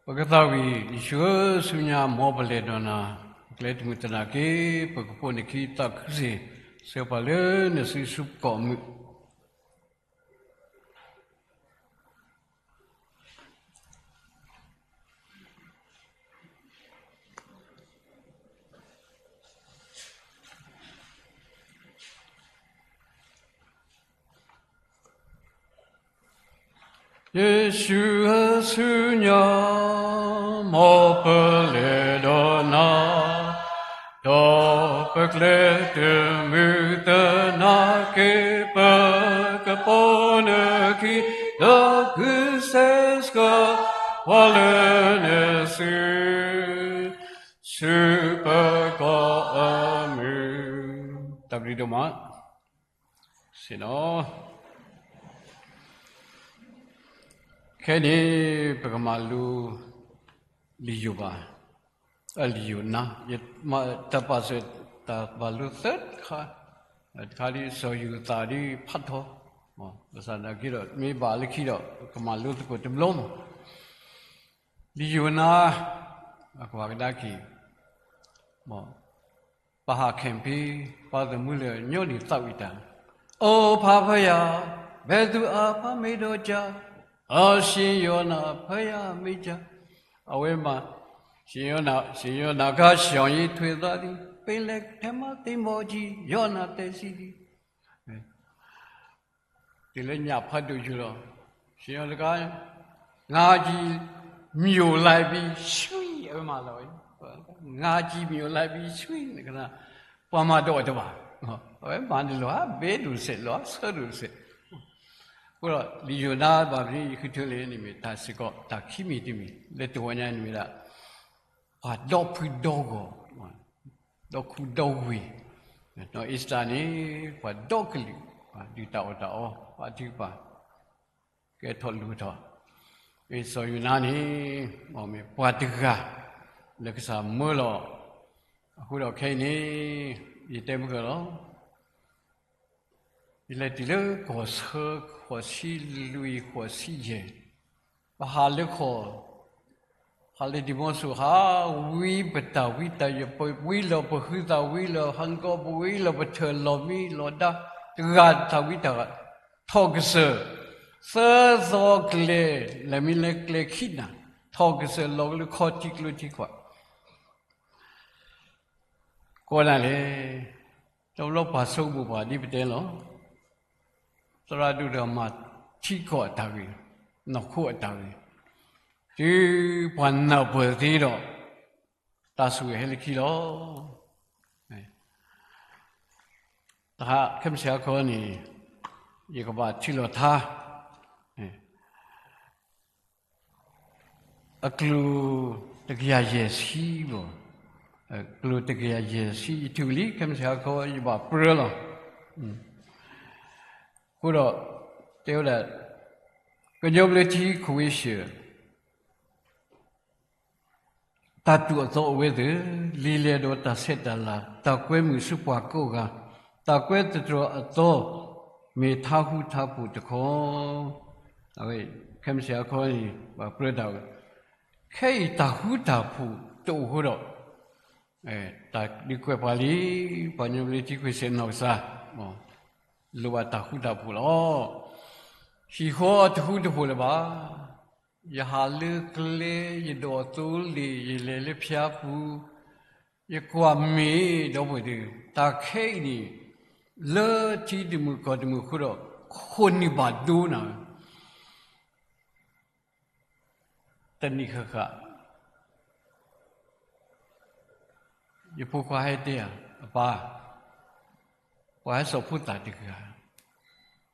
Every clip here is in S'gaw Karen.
ပကသးဝံၣ်, ယ့ၣ်ၡူးဧၢ, ဆူညါမ်ပလဲၤဒီးနၤ, ပကျဲတမုာ်သနာ်က့, ပကပိာ်နခံသးခုစ့ၢ်, ဆှၢပှၤလၢနစုဆူကီၢ်မုၢ် ယ့ၣ်ၡူးဧၢ, ဆူညါ မ်ပလဲၤဒီးနၤ, ဒီးပကျဲတမုာ်သနာ်က့, ပကပိာ်နခံသးခုစ့ၢ်, ဆှၢပှၤလၢနစု ဆူပကီၢ်အမုၢ်, တၢ်ဘျုးဒိၣ်မး, စ့ၢ်နီၤ, ခဲအံၤန့ၣ် ပကမၤလိ လံာ်ယိၤဘး, အလံာ်ယိၤနါ, ယတၢ်ပာ်စၢၤ တၢ်မၤလိသၢခါ, တခါဒ်စီၤယိၤသးဒ်ဖးထီ, ဘၣ်ဆၣ်သနာ်က့ဒီး မ့ၢ်ဘၣ်လၢခံဒီး ပကမၤလိသကိးတဘျီမး, လံာ်ယိၤနါ, အကွၢ်ကဒါက့ၤ, ပဟးခဲဖံ, ပှၤသမူလၢာ်ညီနုၢ်သးဝံၣ်တၢ်, အိၣ်ဖးဖၢယၤ, ဘဲသူအါဖးမ့ၢ်ဒီးကၢ, အီၤ ရှင်ယောန၊ ဖဲယမ့ၢ်ကၢ, အဝဲမၤ, ရှင်ယောန၊ ရှင်ယောနက ရှောင်၍ ထွက်သွားသည်, ပင်လယ်ထဲမှာ သင်္ဘောကြီး ယောန သက်ရှိသည်. တုၤလၢညၣ်ဖးဒိၣ်ယိာ်လီၤ, ရှင်ယောနက, ငါးကြီး မြုပ်လိုက်ပြီ, ဆွံ, အဝဲမၤလီၤ, ငါးကြီး မြုပ်လိုက်ပြီ, ဆွံ, ပှၤမၤဒိးတဘၣ်, အဝဲမၤန့ၣ်လီၤဘဲဒိၣ်စဲး လီၤဆၢဒိၣ်စဲး, အဃိဒီး လံာ်ယိၤနါဘၣ်ဖဲန့ၣ် ယဃုထၢလံန့ၣ်မ့ၢ် တၢ်စ့ၢ်ကီး တၢ်ခံမံၤတမံၤ လၢတဝီညါန့ၣ်မ့ၢ်ဒၣ် ပှၤဒီဖုဒီဂီၢ်, ဒီခူဒီဝ့ၢ်, ဒီးအ့စတၢ်န့ၣ် ပှၤဒီကလုာ်, ပှၤဒုးတၢ်အီၣ်တၢ်အီ, ပှၤထုကဖၣ်, ကဲထီၣ်လိၣ်ထီၣ်, မ့ၢ်စီၤယိၤနါန့ၣ် မ့ၢ်ပှၤတဂၤ လၢကစၢ်မၢလီၤ, အဃိဒီးခဲအံၤန့ၣ် ယတဲမုၢ်ကၢၢ်လီၤ. ယလဲၤတုၤလၢကီၢ်ဆၢ ဃိးဆံလွံၢ် ဃိးဆံယဲၢ်, ပဟးလၢဃီၣ်, ဟးလၢဒံၣ်မီဆိၣ် ဟးဝံပတၢ်ဝံတၢ်ယိာ် ပဝံလီၤပဟုသၣ် ဝံလီၤဟးကီ ပဝံလီၤပထၢၣ် လီၢ်မံလီၢ်ဒါ, တဂၤတၢ်ဝံတၢ်ဂၤ, ထီၣ်ကစၢၢ်, သၢသီကျဲ, လဲၤမ့ၢ်လၢကျဲခံနၤ, ထီၣ်ကစၢၢ်လီၤကလၢခီထံကျိထံကွၢ် ကိးနၤလဲၣ်, တဘျီပှၤဆိကမိၣ်ပှၤဒ်ပတဲလီၤ, သရၣ်ဒိၣ်တဂၤမၤထံကီၢ်အတၢ်ဂ့ၤ, နီၢ်ခိအတၢ်ဂ့ၤ, တုၤပှၤနၢ်ပၢၢ်သ့ဒီး တၢ်ဆိၣ်ဂ့ၤဟဲလၢခံလီၤ. တဟါ ခဲမုၢ်ဆ့ၣ်ဟါခီန့ၣ် ယကဘၣ်ထံၣ်လိာ်ထါ အကျိၤတကယၤယဲၢ်ဆံဘၣ်, အကျိၤတကယၤယဲၢ်ဆံ ယထံၣ်ဝံၤလံ ခဲမုၢ်ဆ့ၣ်ဟါခီ ယဘၣ်ပြၢလီၤ. အဃိဒီး တဲဝဲဒၣ် ကညီဘျၢထံခိၣ်ဝ့ၡၢၣ် တၢ်တူၢ်အသီအိၣ်ဝဲသ့ၣ်, လံာ်လဲၢ်ဒီးတၢ်ဆဲးတၢ်လၤ, တၢ်ကွဲမုာ်ဆူပှၤကိးဂၤ, တၢ်ကွဲသတြီၤအသီ, မ့ၢ်ထါဃူထါဖိးတခီ, အဝဲ ခဲမုၢ်ဆ့ၣ်ဟါခီန့ၣ် ပှၤပြၢတၢ်ဝဲ, ခဲအံၤတၢ်ဃူတၢ်ဖိးတအိၣ်ဃိဒီး တၢ်ဒုးကွဲးပှၤလံ, ပှၤကညီဘျၢထံခိၣ်ဝ့ၡၢၣ်နီၢ်ကစၢ် လိၣ်ဘၣ်တၢ်ဃူတၢ်ဖိးလီၤ. ဟံၣ်ဃီတဃူတဖိးလၢၤဘၣ်. ယဟးလၢကျဲ ယဒိးသိလ့ၣ် ယလဲၤလၢဖၠါပူၤ, ယကွၢ်မ့ၢ်ဒီပုၢ်ဝဲၢ်သ့ၣ်, တၢ်ခဲအံၤန့ၣ် လၢထံတမုာ်ကီၢ်တမုာ်အဃိဒီး ခိၣ်နူာ်ဘၣ်ဒိနၤ တနံၤဃၣ်ဃၣ် ယဖိခွါဟဲတဲဧါ, အပၢ်, ပှၤဟဲစိာ်ဖိသၣ်တဂၤ,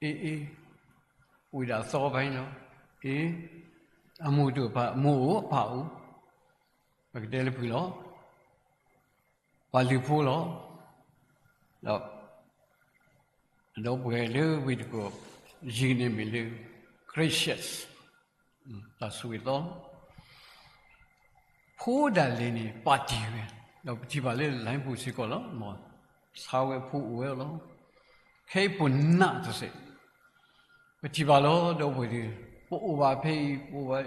အ့ အ့, ဝံၤဒီးအသီဘၣ်လီၤ, အ့, အမိၢ်တအိၣ်ဘၣ်, အမိၢ်အိၣ်အပၢ်အိၣ်, ပကတဲလၢပှဲၤလီၤ, ပှၤလုၢ်ဖိလီၤ, ဒီး ဒီပုၢ်ဝဲၢ်လၢဝ့ၢ်တကူၣ် ယံၤန့ၣ်မ့ၢ်လၢ gracious တၢ်ဆိၣ်ဂ့ၤသီ, ဖိဒၣ်လဲာ်န့ၣ် ပာ်တ့ၢ်ဝဲ, ဒီးပထံၣ်ဘၣ်လၢလါဟ့ၣ်ပူၤစ့ၢ်ကီးလီၤ, ဆါဝဲဖိအိၣ်ဝဲလီၤ, ခဲအံၤပနးတစဲး, ပထံၣ်ဘၣ်လီၤ ဒီပုၢ်ဝဲၢ်သ့ၣ်, ပအိၣ်ဘၣ်ဖဲအံၤ ပအိၣ်ဘၣ်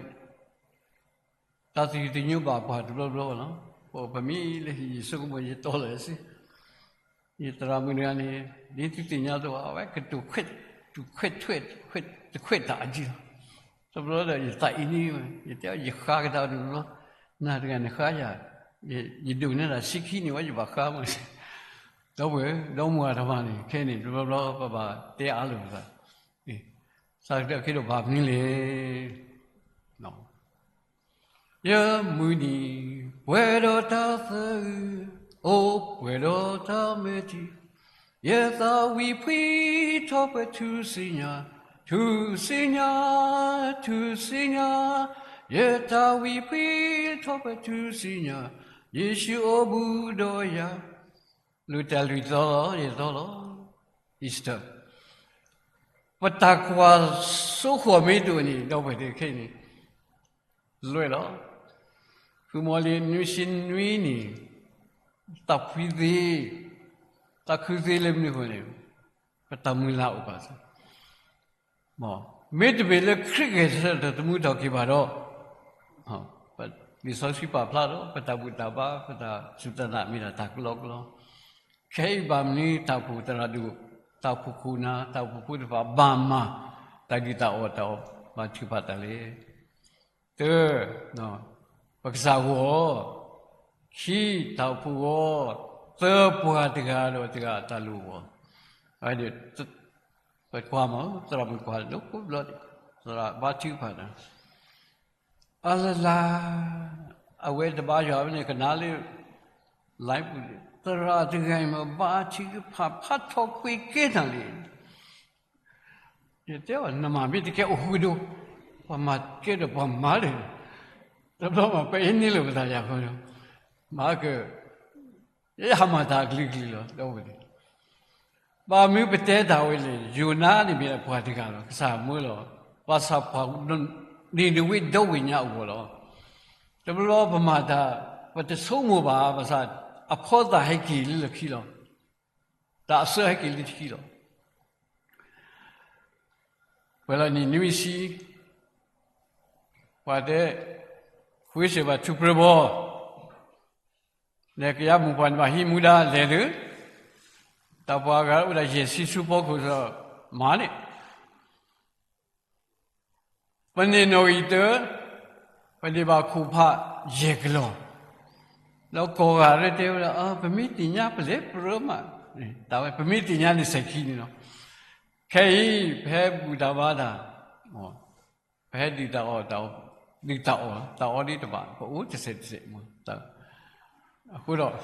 တၢ်သယုၢ်သညိဘၣ်ပှၤတဘျီဘျီလီၤ. ပမ့ၢ်လၢဟံၣ်ယဆိကမိၣ်ယတီလီၤစ့ၢ်, ယသရၣ်မုၣ်တဂၤန့ၣ် ဒ်သုသ့ၣ်ညါအသိး အဝဲကတိၤခွဲးတခွဲးတၢ်အါကံလီၤ. တဘျီဒီးယသးအံၤန့ၣ် ယတဲယဃါကဒါတဘျီ, နၤတဂၤနဃါယၤ, ယဒိၣ်န့ၢ်ဒၣ်ဆံခံန့ၣ်ဝဲ ယဘၣ်ဃါမး, ဒီပုၢ်ဝဲၢ် ဒီမါတဖၣ်န့ၣ် ခဲအံၤန့ၣ် တဘျီဘျီပဘၣ်တဲအါလိာ်ပသး, သးကတၢၢ်က့ဒီးဘၣ်မနုၤလဲၣ်. ယမုၢ်နံၤပှဲၤဒီးတၢ်သဂၢၢ်, အိၣ်ပှဲၤဒီးတၢ်မဲာ်ထံ, ယသးဝံၣ်ဖှံထီၣ်ပှဲၤထူၣ်စုညါ, ထူၣ်စုညါ, ထူၣ်စုညါ, ယတၢ်ဝံၣ်ဖှံထီၣ်ပှဲၤထူၣ်စုညါ, ယ့ၣ်ၡူးအိၣ်ဘူးဒီးယၤ, လူၤတၢ်လုၢ်သီလီၤ ယသီလီၤ, Easter ပတၢ်ကွၢ်စိဃိးမ့ၢ်တအိၣ်န့ၣ် ဒီပုၢ်ဝဲၢ်သ့ၣ်ခဲအံၤန့ၣ် လွဲၢ်လီၤ. ဃုမီၤလံနွံဆံနွံန့ၣ် တၢ်ဖှံသ့, တၢ်ခုသ့လၢမနုၤအဃိန့ၣ် ပတၢ်မုၢ်လၢ်အိၣ်ဘၣ်စ့ၢ်, မ့တမ့ၢ်လၢခရံာ်ဂဲၤဆၢထၢၣ်သမူထီၣ်က့ၤဘၣ်ဒီး လံာ်စီဆှံပာ်ဖျါဒီး ပတၢ်ဘူၣ်တၢ်ဘါ ပတၢ်စူၢ်တၢ်နာ်မ့ၢ်ဒၣ်တၢ်ကလီကလီ, ခဲအံၤဘၣ်မနုၤတၢ်အိၣ်ဖှိၣ်သရၣ်ဒိၣ်, တၢ်အိၣ်ဖှိၣ်ခိၣ်နၢ်, တၢ်အိၣ်ဖှိၣ်ဖိတဖၣ် ဘၣ်မၤတၢ်ဒုၣ်တၢ်အီၣ်တၢ်အီဘါထုကဖၣ်တၢ်လဲၣ်. တၢ, ပကစၢ်ဂီၢ်, ခံ, တၢ်အိၣ်ဖှိၣ်ဂီၢ်, သၢ, ပှၤတဂၤဒီးတဂၤအတၢ်လိၣ်ဂီၢ်, ပကွၢ်မး သရၣ်မုၣ်ကွၢ်ဒိၣ်ကိးဘျီဒံး, သရၣ်ဘါထုကဖၣ်တၢ် အလလၢ်, အဝဲတဘါယွၤဘၣ်န့ၣ် ကနၣ်လၢ live ပူၤန့ၣ် သရၣ်တဂၤအံၤမ့ၢ်ဘါထုကဖၣ် ဖးထီၣ်ကွံာ်ကဲနၤလံ. ယတဲအီၤ နမၤမ့ၢ်တကဲအိၣ်ဃုာ်ဒီး ပှၤမၤကဲဒီးပှၤမၤလၢာ်, တဘျီမၤပှဲၤအံၤန့ၢ်လၢပသးယၤဃီဒီး မၤက ယဟးမၤတၢ်အကလုာ်ကလုာ်လီၤ ဒီပုၢ်ဝဲၢ်သ့ၣ်. ဘၣ်မနုၤပတဲတၢ်ဝဲလဲၣ်, ယိၤနါန့ၣ်မ့ၢ်ပှၤတဂၤလီၤ, ကစၢ်မၢလီၤ, ဘၣ်ဆၣ်ပှၤ နံၤနဝ့ဒီဝ့ၢ်ညါအဂီၢ်လီၤ. တဘျီဘျီပမၤတၢ် ပတဆိကမိၣ်ဘၣ်, ဘၣ်ဆၣ် အဖီသၣ်ဟဲက့ၤလၢလၢခံလီၤ, တၢ်အစၢဟဲက့ၤလၢခံလီၤ. ပှဲၤလီၤနံၣ်နွံဆံ, ပှၤတဲ, ဃုစ့ၢ်ဘၣ်ထူပြၢဘီ နကယၤမိၢ်ပှၢ်န့ၣ်ဘၣ်ဟံးမူဒါလဲၤသု, တၢ်ပှၤဂၤအိၣ်ဒၣ်ယဲၢ်ဆံဆူဖီခိၣ်ဒီး မၤန့ၣ်, ပန့ၢ်နီၣ်ဂံၢ်တၢ, ပန့ၢ်ဘၣ်ခိၣ်ဖးယဲၢ်ကလီၢ်, ဒီးကိးဂၤဒဲးတဲဝဲဒၣ် ပမ့ၢ်သ့ၣ်ညါပလဲၤပြၢမး, တၢ်ဝဲ ပမ့ၢ်သ့ၣ်ညါန့ၣ်စဲၤခံန့ၣ်လီၤ. ခဲအံၤ ပဟဲဘူၣ်တၢ်ဘါတၢ် ပဟဲဒုၣ်တၢ်အီၣ်, ဒုၣ်တၢ်အီၣ်, တၢ်အီဒ်တဘၣ် ပအိၣ်တစဲးတစဲးမး, အဃိဒီး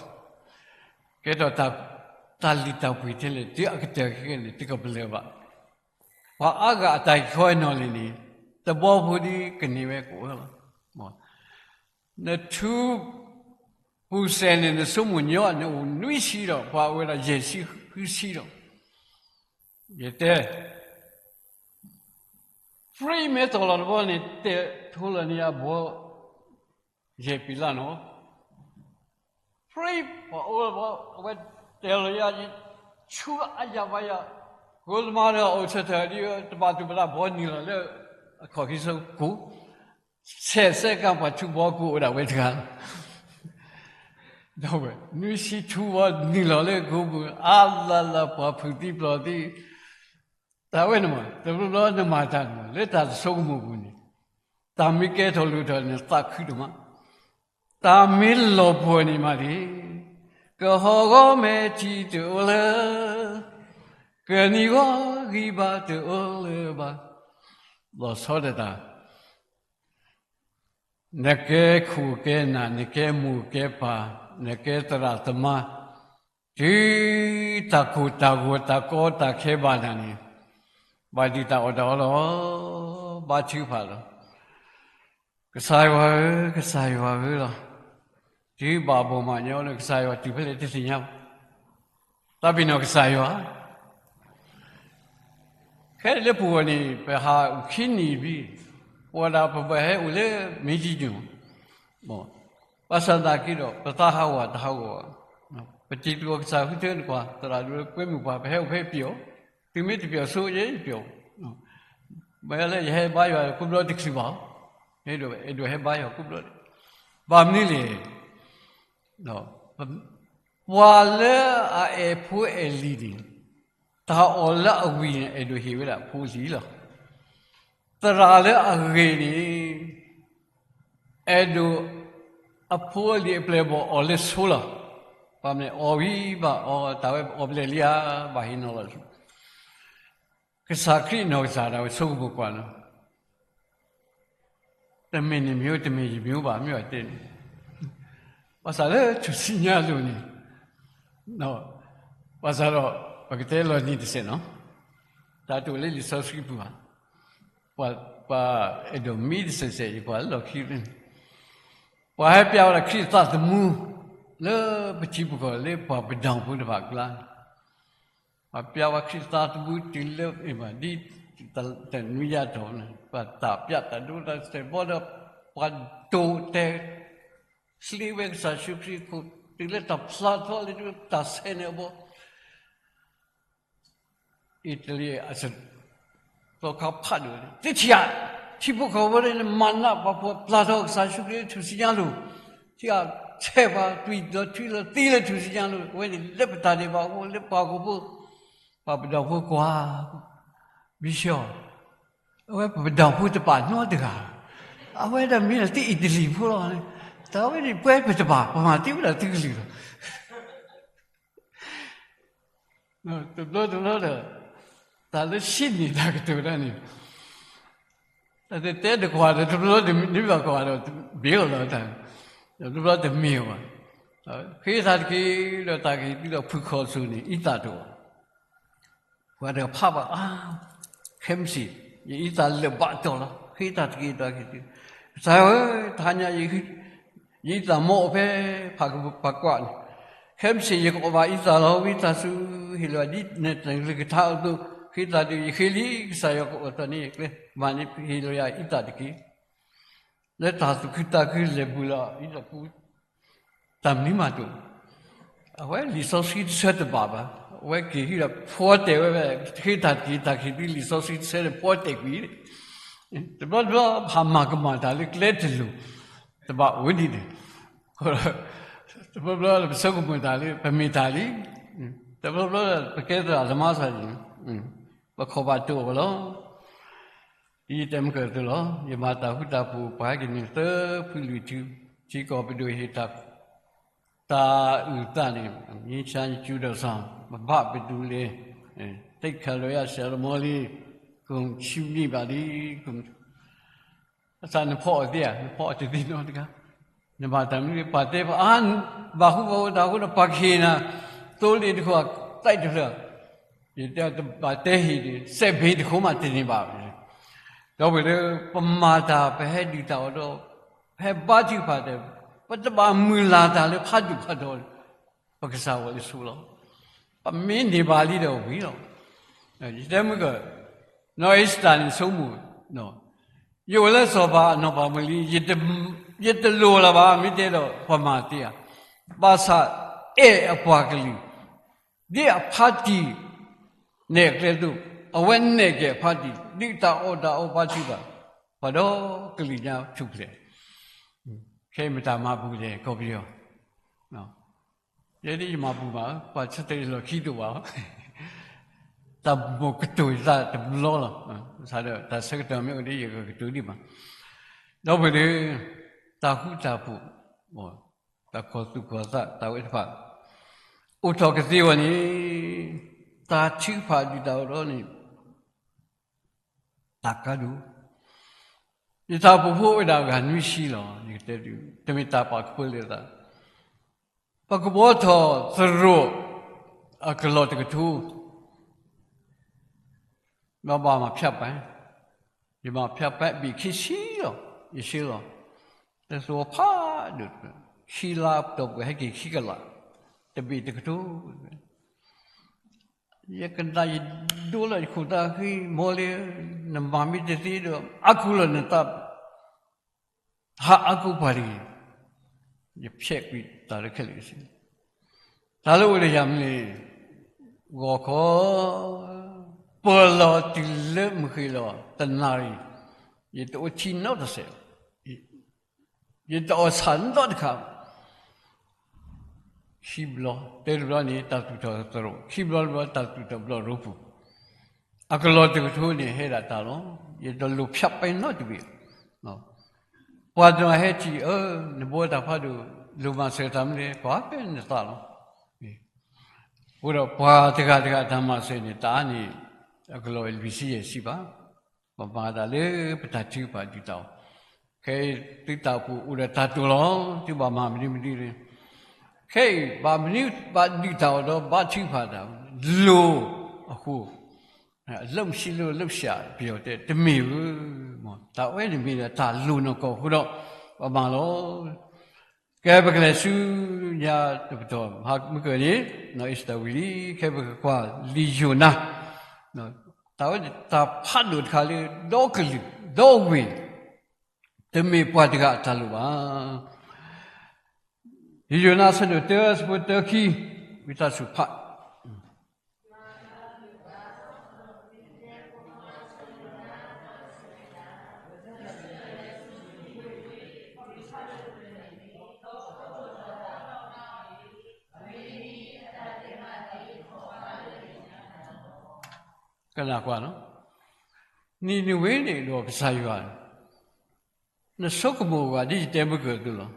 ကဲထီၣ်တၢ်လံၣ်တၢ်ပှ့ၤထဲလဲၣ် တုၤအကတၢၢ်ခဲကနံၣ်န့ၣ် တကပလၢၢ်ဘၣ်. ပှၤအါဂၤအတၢ်အံၤခီအံၤနီၢ်လံၤန့ၣ် တဘီဖိဒ်ကန့ၢ်ဝဲကအိၣ်လီၤ. နထူ ပူၤစဲးန့ၣ် နဆိကမိၣ်ညီ နအိၣ်နွံဆံဒီး ပှၤအိၣ်ဝဲဒၣ်ယဲၢ်ဆံဃုဆံဒီး ယတဲ free မ့ၢ်တီၢ်လီၤတဘီန့ၣ် တဲထိလီၤန့ၢ်ယၤဘီ ယဲၢ်ပံၤလၢ်နီၤ free ပှၤအိၣ်လီၤဘီ အဝဲတဲလီၤယၤ ဆူအယၤဘၣ်ယၤ ကိးလမါဒီးအိၣ်ဆၢထၢၣ်ဒ် တဘၣ်သူၣ်ပသးဘီနုာ်လီၤလၢ အခီၣ်ခံဆိကိၣ် ဆဲးစဲးကါပှၤထူဘီကိၣ်အိၣ်ဒၣ်ဝဲတဂၤလီၤ. ဒီးဝဲ နွံဆံထူဘီနုာ်လီၤလၢကိပူၤ အါလၢ်လၢ်ပှၤဖုးသံပျီၢ်သံ တၢ်ဝဲန့ၣ်မး တဘျီဘျီနမၤတၢ်န့ၣ်မး လၢတၢ်တဆိကမိၣ်ပူၤန့ၣ် တၢ်မ့ၢ်ကဲထီၣ်လိၣ်ထီၣ်န့ၣ် သးခုဒိၣ်မး တၢ်မ့ၢ်လီၤပှီၢ်န့ၣ်မးန့ၣ် ကဟီၣ်ဂီၤမဲာ်ထံတအိၣ်လၢၤ ကနံၤဂီၤဂံၢ်ဘါတအိၣ်လၢၤဘၣ် လီၤဆီဒၣ်တၢ် နကဲခိၣ်ကဲနၢ် နကဲမိၢ်ကဲပၢ် နကဲသရၣ်သမါ တုၤတၢ်ကိၢ်တၢ်ဂီၤတၢ်ကီတၢ်ခဲဘၣ်နၤန့ၣ် ဘၣ်ဒုးတၢ်အီၣ်တၢ်အီလီၤ ဘါထုကဖၣ်လီၤ. ကစၢ်ယွၤဧၢ, ကစၢ်ယွၤဧၢလီၤ. တုၤဘၣ်ဘီၣ်မးညီလၢကစၢ်ယွၤတုၤဖဲလဲၣ်တသ့ၣ်ညါဘၣ်. သးပ့ၤနီၣ်ကစၢ်ယွၤ ခဲလၢပဂီၢ်န့ၣ် ပဟးအိၣ်ခံနံၣ်ဘံ, ပဝဲဒၣ်ပဘၣ်ဟဲအိၣ်လၢမ့ၢ်ကံကၠိၣ်, ဘၣ်ဆၣ်သနာ်က့ဒီး ပသးဟးဂီၤတဟးဂီၤ, ပတံၤတဂီၤကစၢ်ဃုထၢနကွၢ် သရၣ်ဒိၣ်ကွဲမုာ်ပှၤ ပဟဲအိၣ်ဖဲပျီၣ်, သုမ့ၢ်တပျီၣ်ဆိယဲယပျီၣ်, မ့ၢ်လၢယဟဲဘါယွၤကိးဘျီတချုးဘၣ်, အဲၣ်ဒိးဟဲဘါယွၤကိးဘျီန့ၣ် ဘၣ်မနုၤလဲၣ်, ပှၤလၢအအဲၣ်ဖိအဲၣ်လံၤန့ၣ်, တၢ်အီၣ်လၢအဝံၤန့ၣ် အဲၣ်ဒိးဟ့ၣ်ဝဲဒၣ်ဖိလံၤလီၤ. သရၣ်လၢအဂ့ၤန့ၣ် အဲၣ်ဒိးအဖိအလံၤအပျဲၢ်အဘီၣ်အီၣ်လၢဆိလီၤ. ဘၣ်မနုၤအီၣ်ဝံၤဘၣ် အီၣ်တၢ်ဝဲအီၣ်ဘျဲၣ်လံဧါ, ဘၣ်ဟ့ၣ်နီၤလီၤ. ကစၢ်ခရံာ်နီၢ်ကစၢ်ဒၣ်ဝဲဆိကမိၣ်ကွၢ်လီၤ. တမ့ၢ်နမ့ၢ် တမ့ၢ်ယမ့ၢ်ဘၣ် မ့ၢ်ဘၣ်တဲန့ၣ်, ဘၣ်ဆၣ်လၢထူၣ်စုညါအလိၤန့ၣ်, ဘၣ်ဆၣ်ဒီး ပကတဲလီၤနံၤတစဲးနီၤ, တၢ်တအိၣ်လၢလံာ်စီဆှံပူၤဘၣ်. ပှၤအဲၣ်ဒိးမံတစဲးစဲး ယကွၢ်လၢလီၢ်ခံန့ၣ်, ပှၤဟဲပျဲဝဲဒၣ်ခရံာ်သးသမူ လၢပထံပကီၢ်လၢပှၤပဒိၣ်ဖိတဖၣ်အကျါ ပှၤပျဲဝဲခရံာ်သးသမူတုၤလၢ ဒ်တနွံညါတီၢ်န့ၣ် ပှၤတၢ်ပျးတၢ်ဒိတၢ်စဲးဘီဒီး ပှၤဒိးတဲ ဆှံဝဲကစၢ်ယ့ၣ်ၡူးခရံာ်အခိၣ် တုၤလၢတၢ်ဖျါထီၣ်လၢတၢ်ဆဲးန့ၣ်အဘီ အ့တလံ သီခါဖးဒိၣ်န့ၣ် သုထံၣ်ဧါ, ထံဖိကီၢ်ဖိန့ၣ် မၤနးပှၤဖှီၣ်ပျၢ်ထီၣ်ကစၢ်ယ့ၣ်ၡူးခရံာ်လၢထူၣ်စုညါအလိၤ, ထံၣ်ဧါ, ဆဲးပှၤ သွံၣ်ဒီးထွံလီၤသံလၢထူၣ်စုညါအလိၤ, အဝဲန့ၣ်လၢပတၢ်ဒဲးဘးအဃိ လၢပှၤဟီၣ်ခိၣ်ဖိ ပှၤပဒိၣ်ဖိကွၢ်, ဘံၣ်ဆှီ, အဝဲပပဒိၣ်ဖိတပာ်နီတဂၤ, အဝဲဒၣ်မ့ၢ်လၢသုအ့တလံဖိလီၤ, တၢ်ဝဲန့ၣ်ပှဲၤပတပာ် ပမၤသံဝဲဒၣ်သုကလုၢ်လီၤ. တဘျီတဘျီဒီး တၢ်လၢဆံးန့ၣ်တၢ်ကတိၤတၢ်န့ၣ် တၢ်တတဲတကွၢ်ဒီး တဘျီတမ့ၢ်ဘၣ်ကွၢ်ဒီး ဘ့ၣ်အီၤလီၤတၢ်, တဘျီတမ့ၢ်ဘၣ်, ဃ့တၢ်တက့ၢ်ဒီး တၢ်ကဟ့ၣ်သုဒီးဖုၣ်ခီၣ်စိၤန့ၣ် အံသၣ်တအိၣ်, ပှၤတဖးဘၣ်, ခဲမုၢ်ဆ့ၣ် ယအံသၣ်လၢာ်ဘၣ်တီၢ်လီၤ, ဃ့တၢ်တက့ၢ်ဒီးကဟ့ၣ်သု, ကစၢ်ဧၢ, တဟါညါ ယအံသၣ်မီအိၣ်ဖဲ ဖးကပၤကွၢ်န့ၣ်, ခဲမုၢ်ဆ့ၣ်ယကအီၣ်ဘၣ်အံသၣ်လီၤ, ဝံသးစူၤ ဟ့ၣ်လီၤဒ်နတၢ်ကလုၢ်ကထါအသိး, ဃ့တၢ်ဒုးယဃ့လံ, ကစၢ်ယွၤကအီၣ်တၢ်န့ၣ်ကျဲ, မၤန့ၢ်ဟ့ၣ်လီၤယၤအံသၣ်တက့ၢ်, လၢတၢ်သူၣ်ခုသးခုလဲၤဘူးလီၤအံသၣ်ပူၤ, တၢ်မနုၤမးတအိၣ်, အဝဲလံာ်စီဆှံတဆၢတဘၣ်ဘၣ်, အဝဲက့ၤဟံၣ်ဒီးဖှီတဲာ်ဝဲဖဲ ဃ့တၢ်တက့ၢ် တၢ်ကဟ့ၣ်သုလံာ်စီဆှံတဆၢန့ၣ် ဖှီတဲာ်ကွံာ်, တဘျီတဘျီ ဟးမၤကမၣ်တၢ်လၢကျဲတလိၤ တဘၣ်အိၣ်ဒ်န့ၣ်, တဘျီဘျီပဆိကမိၣ်တၢ်လၢ ပမ့ၢ်တၢ်လံ, တဘျီဘျီပကဲသရၣ်သမါစၢ်န့ၣ်, ပခီၣ်ဘၣ်တိၢ်အီၤလီၤ. ဒ်ယတဲမုၢ်ကၢၢ်အသိးလီၤ, ယမၤတၢ်ဃူတၢ်ဖိး ပှၤဟဲက့ၤန့ၣ်သၢဖုလွံၢ်ထံ, ထံကီၢ်ပဒိၣ်ဟ့ၣ်တၢ် တၢ်အုၣ်သးန့ၣ်, ငြိမ်းချမ်းကြီးကျူးတော်ဆောင်, ဘၣ်ဘၣ်ပဒူလဲၣ်, သိက္ခာတော်ရဆရာတော်မော်လီၤ, ဂုဏ်ချီးမြှင့်ပါသည်, ဘၣ်ဆၣ်နဖီအီၤသ့ဧါ, နဖီအီၤတသ့နီတဂၤ, နမၤတၢ်မနုၤ ပှၤတဲပှၤအါ, ဘၣ်ဃူဘၣ်ဖိးတၢ်အဃိဒီး ပှၤကဟ့ၣ်နၤ သိလ့ၣ်တခိၣ် သဲးတဖျၢၣ်, ယတဲတဘၣ်တဲဟ့ၣ်ဒီး စဲးဘ့တခိၣ်မးတန့ၢ်ဘၣ်, ဒီပုၢ်ဝဲၢ်လၢ ပမၤတၢ် ပဟဲဒုၣ်တၢ်အီၣ်ဒီး ပဟဲဘါထုကဖၣ်ဒီး ပတဘၣ်မုၢ်လၢ်တၢ်လၢဖးဒိၣ်ဖးထီ, ပကစၢ်ဝဲလၢဆိလီၤ, ပမ့ၢ်န့ၢ်ဘၣ်လံဒီးဝံၤလီၤ. ယတဲမုၢ်ကၢၢ်, နီၢ်အ့ၤစတၢ်န့ၣ်ဆိကမိၣ်, ယအိၣ်လၢစီၤပၤအနီၢ်ပၤမုၢ်လံ, ယတလိၣ်လၢၤဘၣ် မ့ၢ်တဲဒီးပှၤမၤသ့ဧါ, ဘၣ်ဆၣ်အဲၣ်အပှၤကလုာ် ဒ်အဖါတံၢ်နဲၣ်ကျဲအသိး, အဝဲနဲၣ်က့ၤအဖါတံၢ် ဒ်တၢ်အီၣ်တၢ်အီဘါထုကဖၣ်, ပှၤဒီကလုာ်ညါထူၣ်ဖျဲး, ခဲအံၤမတၤမၤပူၤလဲၣ် ကီၢ်ပယီၤ, ယဲဒ်ယမၤပူၤဘၣ်, ပှၤဆၢတဲာ်လီၢ်ခံတအိၣ်ဘၣ်, တၢ်မိၣ်ကတိၤယသးတဘျီလီၤ, ဘၣ်ဆၣ်ဒီးတၢ်ဆၢကတီၢ်မ့ၢ်အိၣ်ဒီး ယကကတိၤဒံးဘၣ်, ဒီပုၢ်ဝဲၢ်လၢ တၢ်ဃူတၢ်ဖိး တၢ်ကီၢ်သူၣ်ကီၢ်သးတၢ်ဝဲတဖၣ် အိၣ်ထီၣ်ကသ့ဝဲန့ၣ်, တၢ်ထုကဖၣ်ဒုၣ်တၢ်အီၣ်ဒီးန့ၣ် တၢ်ကါဒိၣ်, ယတၢ်အိၣ်ဖှိၣ်ဖိအိၣ်ဝဲဒၣ်အဂၤနွံဆံလီၤ, ယကတဲဒုး တမ့ၢ်တၢ်ပာ်ကဖၢလၢၤသး, ပကဘှီထီၣ်သရိာ်အကလီၢ်တကထိ ဘၣ်ဘၣ်မၤဖၠးပှဲၤ, ယမၤဖၠးပှဲၤဘ့ၣ်ခံဆံလီၤ, ယဆှၢလီၤ, တသဝီဖးဒိၣ်, ခံလါတီၢ်ပှဲၤဟဲက့ၤခံကလး, တဘ့ၣ်တကထိ, ယကနၣ်ယဒိလၢယခိၣ်သးဃံ မီၢ်လ့, နမၤမ့ၢ်တသ့ဒီး အါကူလီၤနသး ဟးအါကူပှၤတဂ့ၤ, ယဖျဲးကွံာ်တၢ်လၢခဲလၢာ်စ့ၢ်, တၢ်လၢအိၣ်လၢယၤမနုၤလဲၣ်, ဂီၤခီ ပၢၤလီၤတုၤလၢမုၢ်ဃ့ၢ်လီၤ တနၣ်ရံၣ်, ယတအိၣ်ထံနီတစဲး, ယတအီၣ်ဆၣ်နီတခါဘၣ်. ခံဘျီ, တၢတဘျီန့ၣ် တၢ်သူၣ်ထီၣ်သရိာ်, ခံဘျီတဘျီ တၢ်သူၣ်ထီၣ်ဘျီရိပူၤ, အကလီၢ်တကထိန့ၣ် ဟဲဒၣ်တၢ်လီၤ. ယတလိၣ်ဖၠးပဲနီတဘ့ၣ်. ပှၤတနီၤဟဲထံၣ်, နဘီတၢ်ဖးဒိၣ်, လိၣ်မၤစၢၤတၢ်မနုၤလဲၣ်, ကွၢ်ဖဲနသးလီၤ. အဃိဒီးပှၤတဂၤတဂၤတၢ်မၤစၢၤန့ၣ် တၢ်အါန့ၣ် အကလီၢ်လွံၢ်ဆံယဲၢ်ဆံဘၣ်. ပမၤတၢ်လၢပတၢ်ထုကဖၣ်ဒုၣ်တၢ်အီၣ်, ခဲအံၤသုတၢ်အိၣ်ဖှိၣ်အိၣ်ဒီးတၢ်တိာ်လီၤ, သုဘၣ်မၤမနုၤမနုၤလဲၣ်. ခဲအံၤဘၣ်မနုၤဘၣ်ဒုၣ်တၢ်အီၣ်ဒီးဘၣ်ထုကဖၣ်တၢ်, လိၣ်အဃိ, လၢမုၢ်ဆံးလၢလၢပစၢ်ပယီၤတဲ တမ့ၢ်ဧိၤ, တၢ်ဝဲန့ၣ်မ့ၢ်ဒီးတၢ်လိၣ်နီၢ်ကီၢ်အဃိဒီး ပမၤလီၤ. ကဲ ပကလဲၤဆူညါတပတီၢ်, မုၢ်ကၢၤန့ၣ် နီၢ်အ့ၤစတၢၤဝံၤလံ, ခဲပကကွၢ်လံာ်ယိၤနါ, တၢ်ဝဲတၢ်ဖးဒိၣ်တခါလၢ ဒီကလုာ်ဒီဝ့ၢ်, တမ့ၢ်ပှၤတဂၤအတၢ်လိၣ်ဘၣ်. လံာ်ယိၤနါအဆၢဒိၣ်တၢ အဆၢဖိတၢခံ, ဝံသးစူၤဖး ကနၣ်ကွၢ်လီၤ. နံၤနဝ့န့ၣ်ဒီးကစၢ်ယွၤ, နဆိကမိၣ်ဂ့ၤဒ်ယတဲမုၢ်ကၢၤအသိးလီၤ.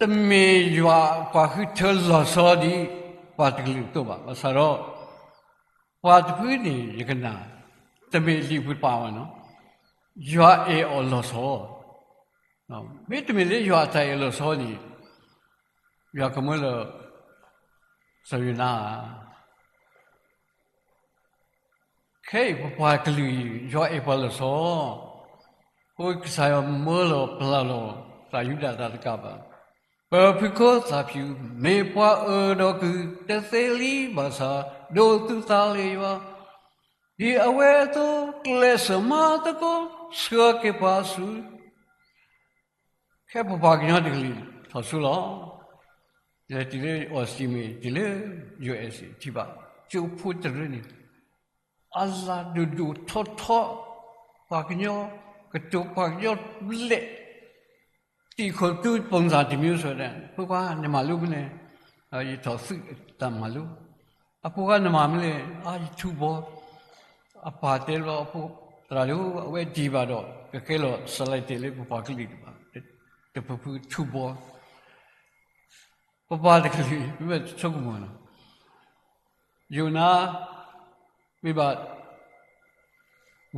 တမ့ၢ်ယွၤပှၤဃုထၢလီၤဆီဒ်ပှၤတကလုာ်အသိးဘၣ်. ဘၣ်ဆၣ်ဒီး ပှၤတဖုန့ၣ် ယကနၣ်, တမ့ၢ်လံာ်ပူၤတပၤဘၣ်နီၤ, ယွၤအဲၣ်အီၤလီၤဆီ. မ့တမ့ၢ်လၢယွၤအတၢ်အဲၣ်လီၤဆီန့ၣ် ယွၤကမၢလၢစီၤယိၤနါဧါ. ခဲအံၤပပှၤကလုာ်အံၤ ယွၤအဲၣ်ပှၤလီၤဆီ, အဃိကစၢ်ယွၤမၢလီၤပျၢ်လီၤ သးယူဒၤတၢ်တကးဘၣ်. ပဖုခိၣ်သးဖၠူၣ် မ့ၢ်ပှၤအၢဒီးကုၢ် တသ့လံဘၣ်ဆၣ် ဒိးသူၣ်သးလၢယွၤ, ဒ်အဝဲအသိး ကျဲးစၢးမၤသကိး ဆှၢက့ၤပှၤဆူ ခဲပပှၤကညီတကလုာ်ထီၣ်ဆိလီၤ. တုၤလၢ Australia တုၤလၢ ယူၢ်အ့းစ့ ထံၣ်ဘၣ် ကၠိဖိတရၢန့ၣ် အလၤဒိၣ်ဒိၣ်ထီထီ, ပှၤကညီ ကတိၤပှၤကညီဘျဲၣ်, တံာ်ခိၣ်သူ ပုံစံတစ်မျိုးဆိုတဲ့, ဖိခွါ နမၤလိမ့ၢ်လဲၣ်, ယထီၣ်သုးတၢ်မၤလိ, အဖိခွါ နမၤမ့ၢ်လဲၣ်, အါ ယထူဘီ, အပၢ်တဲလီၤအဖိ သရၣ်ဒိၣ် အဝဲဒံးဘၣ်ဒီး ကကဲလီၤစလဲတဲာ်လၢပပှၤကလုာ်တဖၣ်, တပဖုထူဘီ, ပပှၤတကလုာ် မ့ၢ်ဆိကမိၣ်လီၤ. ယိၤနါ မ့ၢ်ဘၣ်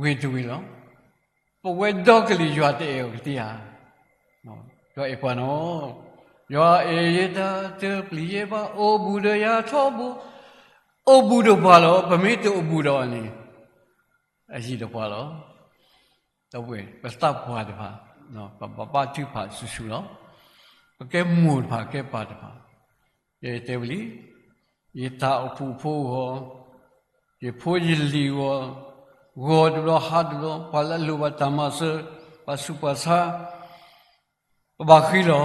ဝ့ၢ်တဝ့ၢ်လီၤ. ပဝဲဒီကလုာ်ယွၤတအဲၣ်အီၤကသ့ဧါ. ယွၤအဲၣ်ပှၤနီၤ, ယွၤအဲၣ်ယတၢ်တပျံၤယဲဘၣ်, အိၣ်ဘူးဒီးယၤထီဘိ, အိၣ်ဘူးဒီးပှၤလီၤ. ပမ့ၢ်တအိၣ်ဘူးဒီးအီၤန့ၣ် အယံာ်ဒီးပှၤလီၤ. ဒီပုၢ်ဝဲၢ် ပသးပှၢ်တဖၣ် ပဘၣ်ဘါထုကဖၣ်ဆူၣ်ဆူၣ်လီၤ. ပကဲမိၢ်တဖၣ် ကဲပၢ်တဖၣ်, ယတဲဝံၤလံ, ယတၢ်အိၣ်ဖှိၣ်ဖိဂီၢ်, ယဖိယလံၤဂီၢ်, ဂီၤတဘျီဟါတဘျီ, ပှၤလၢအလိၣ်ဘၣ်တၢ်မၤစၢၤ, ပှၤဆူးပှၤဆါ, ပဘၣ်ဃံလီၤ.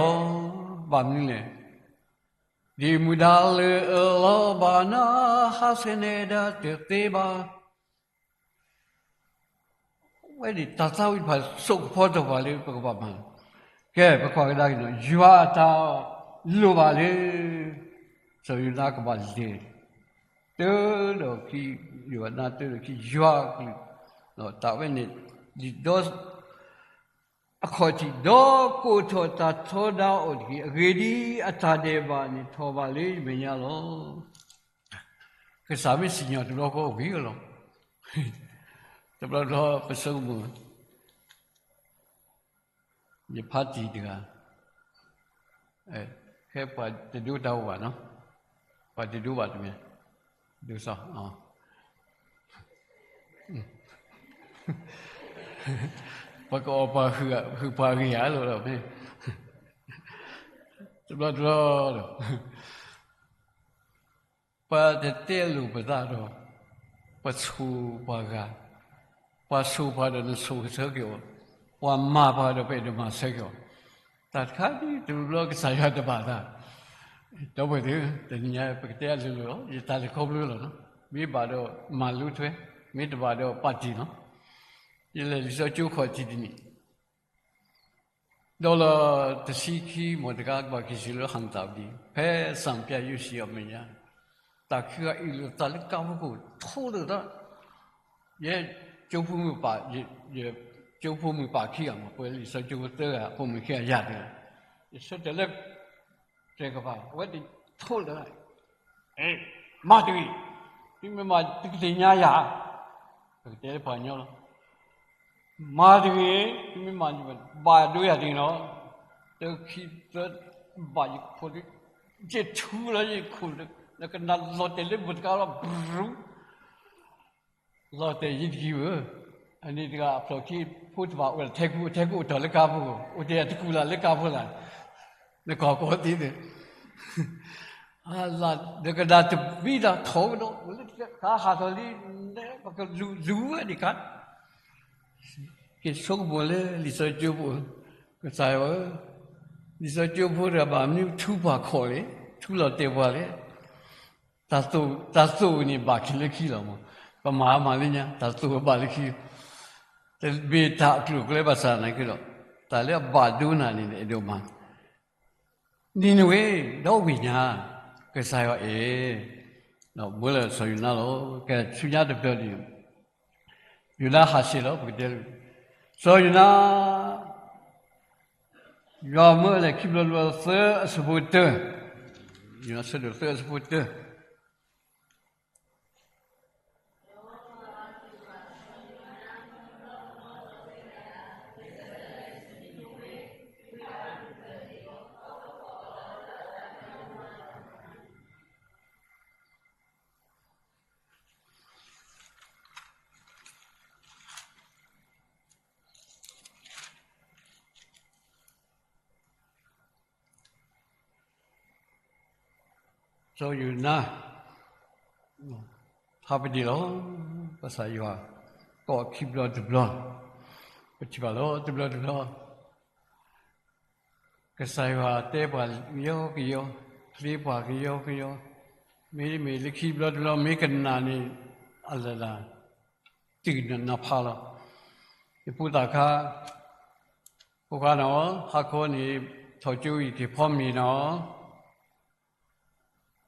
ဘၣ်မနုၤလဲၣ်, ဒ်မူဒါလၢအလီၤဘၣ်နၤ, ဟးဆှဲးနဲဒၣ်တသ့ဘၣ်. ဝဲန့ၣ်တၢ်သးဝံၣ်တဖၣ် စိာ်ကဖီထီၣ်ပှၤလၢပကဘၣ်မၤ, ကဲ ပကွၢ်ကဒါက့ၤနီၤ, ယွၤအတၢ်လိၣ်ဘၣ်လၢ စီၤယိၤနါကဘၣ်လဲၤ, တၢဒီးခံ, ယိၤနါတၢဒီးခံ ယွၤအကလုၢ်, တၢ်ဝဲန့ၣ် ဒ်ဒီ အခီၣ်ထံး ဒီးကိးထီၣ်တၢ်ထီဒါအီၤတက့ၢ်. အဂ့ၢ်ဒ်အံၤ, အတၢ်ဒဲးဘးန့ၣ် ထီၣ်ဘးလၢယမဲာ်ညါလီၤ. ကစၢ်မ့ၢ်စံၣ်ညီၣ်တဘျီဃီဝံၤလီၤ. တဘျီတဘျီပဆိကမိၣ်, ယဖါတံၢ်တဂၤ, ခဲပှၤတဒိတၢ်အိၣ်ဘၣ်နီၤ, ပှၤတဒိဘၣ်တမံၤ, ဒိစီ, ပကအီၣ်ပှၤဟုၣ်ပှၤအဂ့ၢ်ဧါလီၤ, တဘျီတဘျီဒီး ပတတဲလိာ်ပသးဒီး ပဆိၣ်ပှၤဂၤ, ပှၤဆိၣ်ပှၤဒီးနဆိၣ်ဆၢက့ၤအီၤ, ပှၤမၤပှၤဒီးပအဲၣ်ဒိးမၤဆၢက့ၤအီၤ, တၢ်တခါဒ်တဘျီဘျီကစၢ်ယွၤတဘၣ်သး, ဒီပုၢ်ဝဲၢ်သ့ၣ်, တနံၤညါပကတဲအလိၤလိၤလီၤ, ယတၢ်လဲၤခီဖျိလီၤနီၤ, မ့ၢ်ဘၣ်ဒီးမၤလိထွဲ, မ့ၢ်တဘၣ်ဒီးပာ်တံၢ်နီၤ, ယလဲၤလံာ်စီဆှံကၠိခီၣ်ထံးတနံၣ် ဒီးလၢတဆံခံ မိၢ်တဂၤကဘၣ်က့ၤစံးလၢဟံၣ်သးဝံၤ ဖဲစၣ်ပျၢ်ယိၣ်စံးအီၤမဲာ်ညါ, တၢ်ခံဂၤအ့ၣ်လိာ်သးလၢကါဖိခိၣ် ထိးလိာ်သး, ယဲကၠိဖိမုၣ်ပၢ်, ယကၠိဖိမုၣ်ပၢ်ခံဂၤမး ပှဲၤလံာ်စီဆှံကၠိဖိသၢဂၤ အဖိမုၣ်ခံဂၤယၤတဂၤ, ယဆၢတဲာ်လၢ တဲကပၤ အဝဲတထိးလၢၤ, မၤတဂ့ၤ, သုမ့ၢ်မၤတကသ့ၣ်ညါယၤ, ပကတဲလၢပှၤကညီလီၤ, မၤတဂ့ၤ, သုမ့ၢ်မၤ ဘၣ်ဒိယၤတဂ့ၤနီၤ, တခံသၢ ဘၣ်ယခိၣ်လၢ ယထူလီၤယခိၣ်လၢ နကနၣ်လီၤတဲာ်လၢမုၢ်တကါလီၤ ဘြူၤ လီၤတဲာ်ယံၤတကံၢ်ဧၢ, အန့ၣ်တဂၤအဖျိၣ်ခံ ဖိတဖၣ်အိၣ်ထဲကူ ထဲကူအိၣ်တီၢ်လၢကါဖိ, အိၣ်တဲတကူၣ်လၢ်လၢကါဖိလၢ်, နကီၢ်ကီၢ်သ့, နကဒၣ်တဘံၣ်တၢ်ထီၣ်ကဒီး လၢကါဟးထီၣ်လံ, ပကလူၤလူၤဝဲဒံးကါ က့ၤဆိကမိၣ်လၢလံာ်စီဆှံကၠိဖိ, ကစၢ်ယွၤဧၢ, လံာ်စီဆှံကၠိဖိတဂၤဘၣ်မနုၤထူပှၤခီၣ်လဲၣ်, ထူလီၤတဲာ်ပှၤလဲၣ်, တၢ်သိၣ်န့ၣ်ဘၣ်ခံလၢခံလီၤမး, ပမၤမၤလၢညါ တၢ်သိၣ်ဘၣ်လၢခံ, တမ့ၢ်တၢ်အကျိၤအကျဲဘၣ်ဆၣ်သနာ်က့ဒီး တၢ်လၢအဘၣ်ဒိနၤန့ၣ် အဲၣ်ဒိးမၤ နံၤနဝ့ ဒီဝ့ၢ်ညါ ကစၢ်ယွၤအဲၣ်, ဒီးမၢလၢစီၤယိၤနါလီၤ. ကဲဆူညါတဘျီန့ၣ် ယိၤနါဟးဆှဲးလီၤ ပကတဲလၢ စီၤယိၤနါ ယွၤမၢအလဲၤခံဘျီတဘျီ သၢအဆၢဖိတၢ, ယိၤနါဆၢဒိၣ်သၢအဆၢဖိတၢ စီၤယိၤနါ ဟးပဒံးလီၤ, ဘၣ်ဆၣ်ယွၤကိးခံဘျီတဘျီ, ပထံၣ်ဘၣ်လီၤ တဘျီတဘျီ ကစၢ်ယွၤတဲပှၤကယီကယီ, ချ့ပှၤကယီကယီ, မ့တမ့ၢ်လၢခံဘျီတဘျီ မ့ၢ်ကနၣ်န့ၣ် အလၢာ်လၢာ် တုၤနဖးလီၤ. ယဖိသၣ်ခါ ဖိခွါနီၤ, ဟါခီန့ၣ် ထီၣ်ကၠိအံၤက့ၤဖီမ့ၤနီၤ,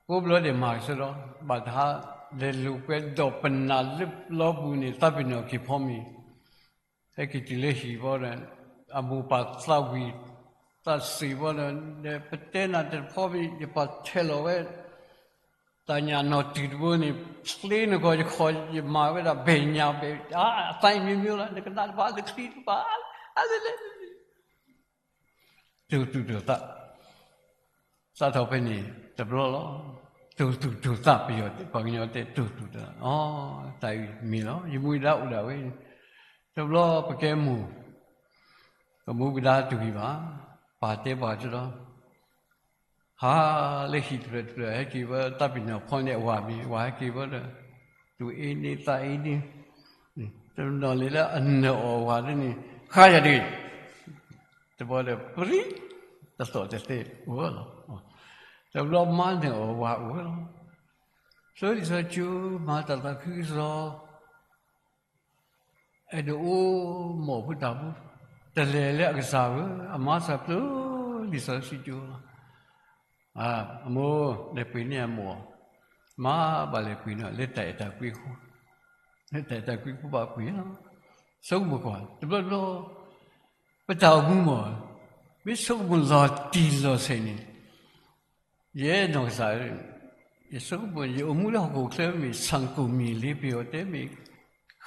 ကိးဘျီဒဲးမၤကဆၢဒီး ဘၣ်တဟါလဲၤလိာ်ကွဲဒီးပနၢ်လၢပျီပူၤန့ၣ် သးပ့ၤနီၣ်က့ၤဖီမ့ၤ, ဟဲက့ၤတုၤလၢဟံၣ်ဘီဒီး အမိၢ်ပၢ်သးဝံၣ်သးစ့ၤဘီဒီး ပတဲနၤတဖီမ့ၤ ယပာ်ထဲလီၤဝဲ တၢ်ညၣ်နီၣ်တုၤတဘိန့ၣ် ချ့နကီၢ်ယခီၣ် ယမၤဝဲဒၣ်ဘဲၣ်ညၣ်ဘဲၣ် အသးအံၤမ့ၢ်မ့ၢ်လီၤ နကနၣ်တဘၣ်လၢချံတဘၣ် အလဲလဲ တိၢ်သူၣ်တိၢ်သး စးထီၣ်ဖဲန့ၣ်တဘျီလီၤ. တိၢ်သူၣ်တိၢ်သး ပယီၤတဲ ပှၤကညီတဲတိၢ်သူၣ်တိၢ်သး အီ တၢ်အံၤမ့ၢ်လီၤ ယမူယဒါအိၣ်ဒၣ်ဝဲ, တဘျီပကဲမိၢ် ပမူပဒါတဂ့ၤဘၣ်, ပာ်တဲပှၤကဒီး ဟးလၢဟံၣ်တဖျၢၣ်တဖျၢၣ် ဟဲက့ၤဝဲတၢ်ပ့ၤနီၣ်ဖီန့ၢ်အဝၤမ့ၤ ဝၤဟဲက့ၤဝဲဒီး သူၣ်အ့န့သးအ့န့, တနီၤလဲၤလၢအနၢၤအီၣ်ဝၤဒ်န့ၣ် ဃါယၤတဂ့ၤ, တဘျီဒီးပရံ တသီၣ်တသဲအိၣ်ဝဲလီၤ. တဘျီမါနၢၤအီၣ်ဝၤအိၣ်ဝဲလီၤ. စီၤလံာ်စီၤကၠိမၤတၢ်သးခုကစီၣ် အဲၣ်ဒိးအိၣ်မီၢ်ဖိတၢ်ဖိ, တလဲၤလၢအကစၢ်ဧၢ, အမါစၢ်ဖျိလံာ်စီဆှံကၠိလီၤ. အမိၢ် လဲၤပှ့ၤန့ၢ်အမိၢ်, မါဘၣ်လဲၤပှ့ၤန့ၢ်လၢတၢ်အဲၣ်တၢ်ကွံအဃိ, လၢတၢ်အဲၣ်တၢ်ကွံအဃိဘၣ်ပှ့ၤလီၤ. ဆိကမိၣ်ကွၢ် တဘျီဘျီ ပတၢ်အိၣ်မူမ့ၢ် မ့ၢ်ဆိကမိၣ်လီၤတံၢ်လီၤဆဲးန့ၣ် ယဲနီၢ်ကစၢ်, ယဆိကမိၣ် ယအိၣ်မူလၢဟီၣ်ခိၣ်ချၢမ့ၢ် ဆၣ်ကိၣ်မံၤလ့ ပယီၤတဲမ့ၢ်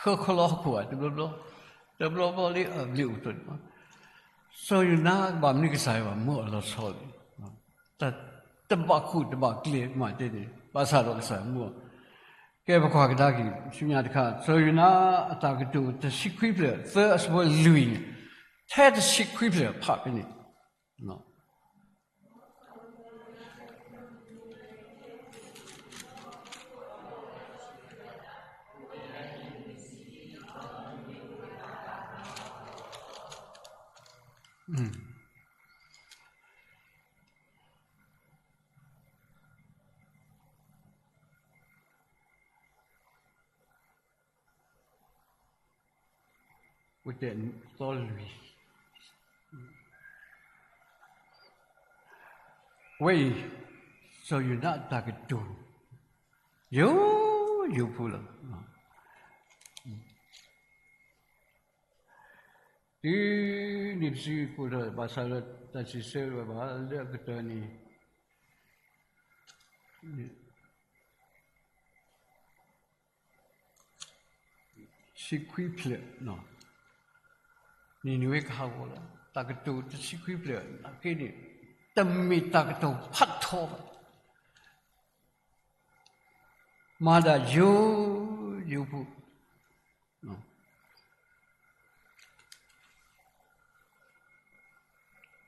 ဃၢခီလီၤဟီၣ်ခိၣ်ဧါ တဘျီဘျီ, တဘျီဘျီလၢအဘျုးအိၣ်တ့ၢ်, စီၤယိၤနါကဘၣ်မနုၤကစၢ်ယွၤမၢအီၤလီၤဆီလဲၣ်, တဘၣ်ခိၣ်တဘၣ်ကျဲမးတဲန့ၣ် ဘၣ်ဆၣ်ဒီးကစၢ်ယွၤမၢအီၤ, ကဲပကွၢ်ကဒါက့ၤ ဆူညါတခါ စီၤယိၤနါအတၢ်ကတိၤတဆံခွံဖျၢၣ် သၢအဆၢဖိလွံၢ်န့ၣ်, ထဲတဆံခွံဖျၢၣ်ဖးဖဲန့ၣ် အိၣ်တဲသီလွံၢ်, အဝဲအံၤ စီၤယိၤနါအတၢ်ကတိၤ ယိယိဖိလီၤ. တုၤနံၤတစုကိးထီၣ် ဘၣ်ဆၣ်ဒီးတၢ်စံးဆၢဝဲဘၣ်လၢအကတၢၢ်န့ၣ် ဆံခွံဖျၢၣ် နံၤနဝ့ကဟးဂီၤလီၤ. တၢ်ကတိၤတဆံခွံဖျၢၣ် နာ်က့န့ၣ် တမ့ၢ်တၢ်ကတိၤဖးထီဘၣ်. မၤဒၣ်ယိယိဖိ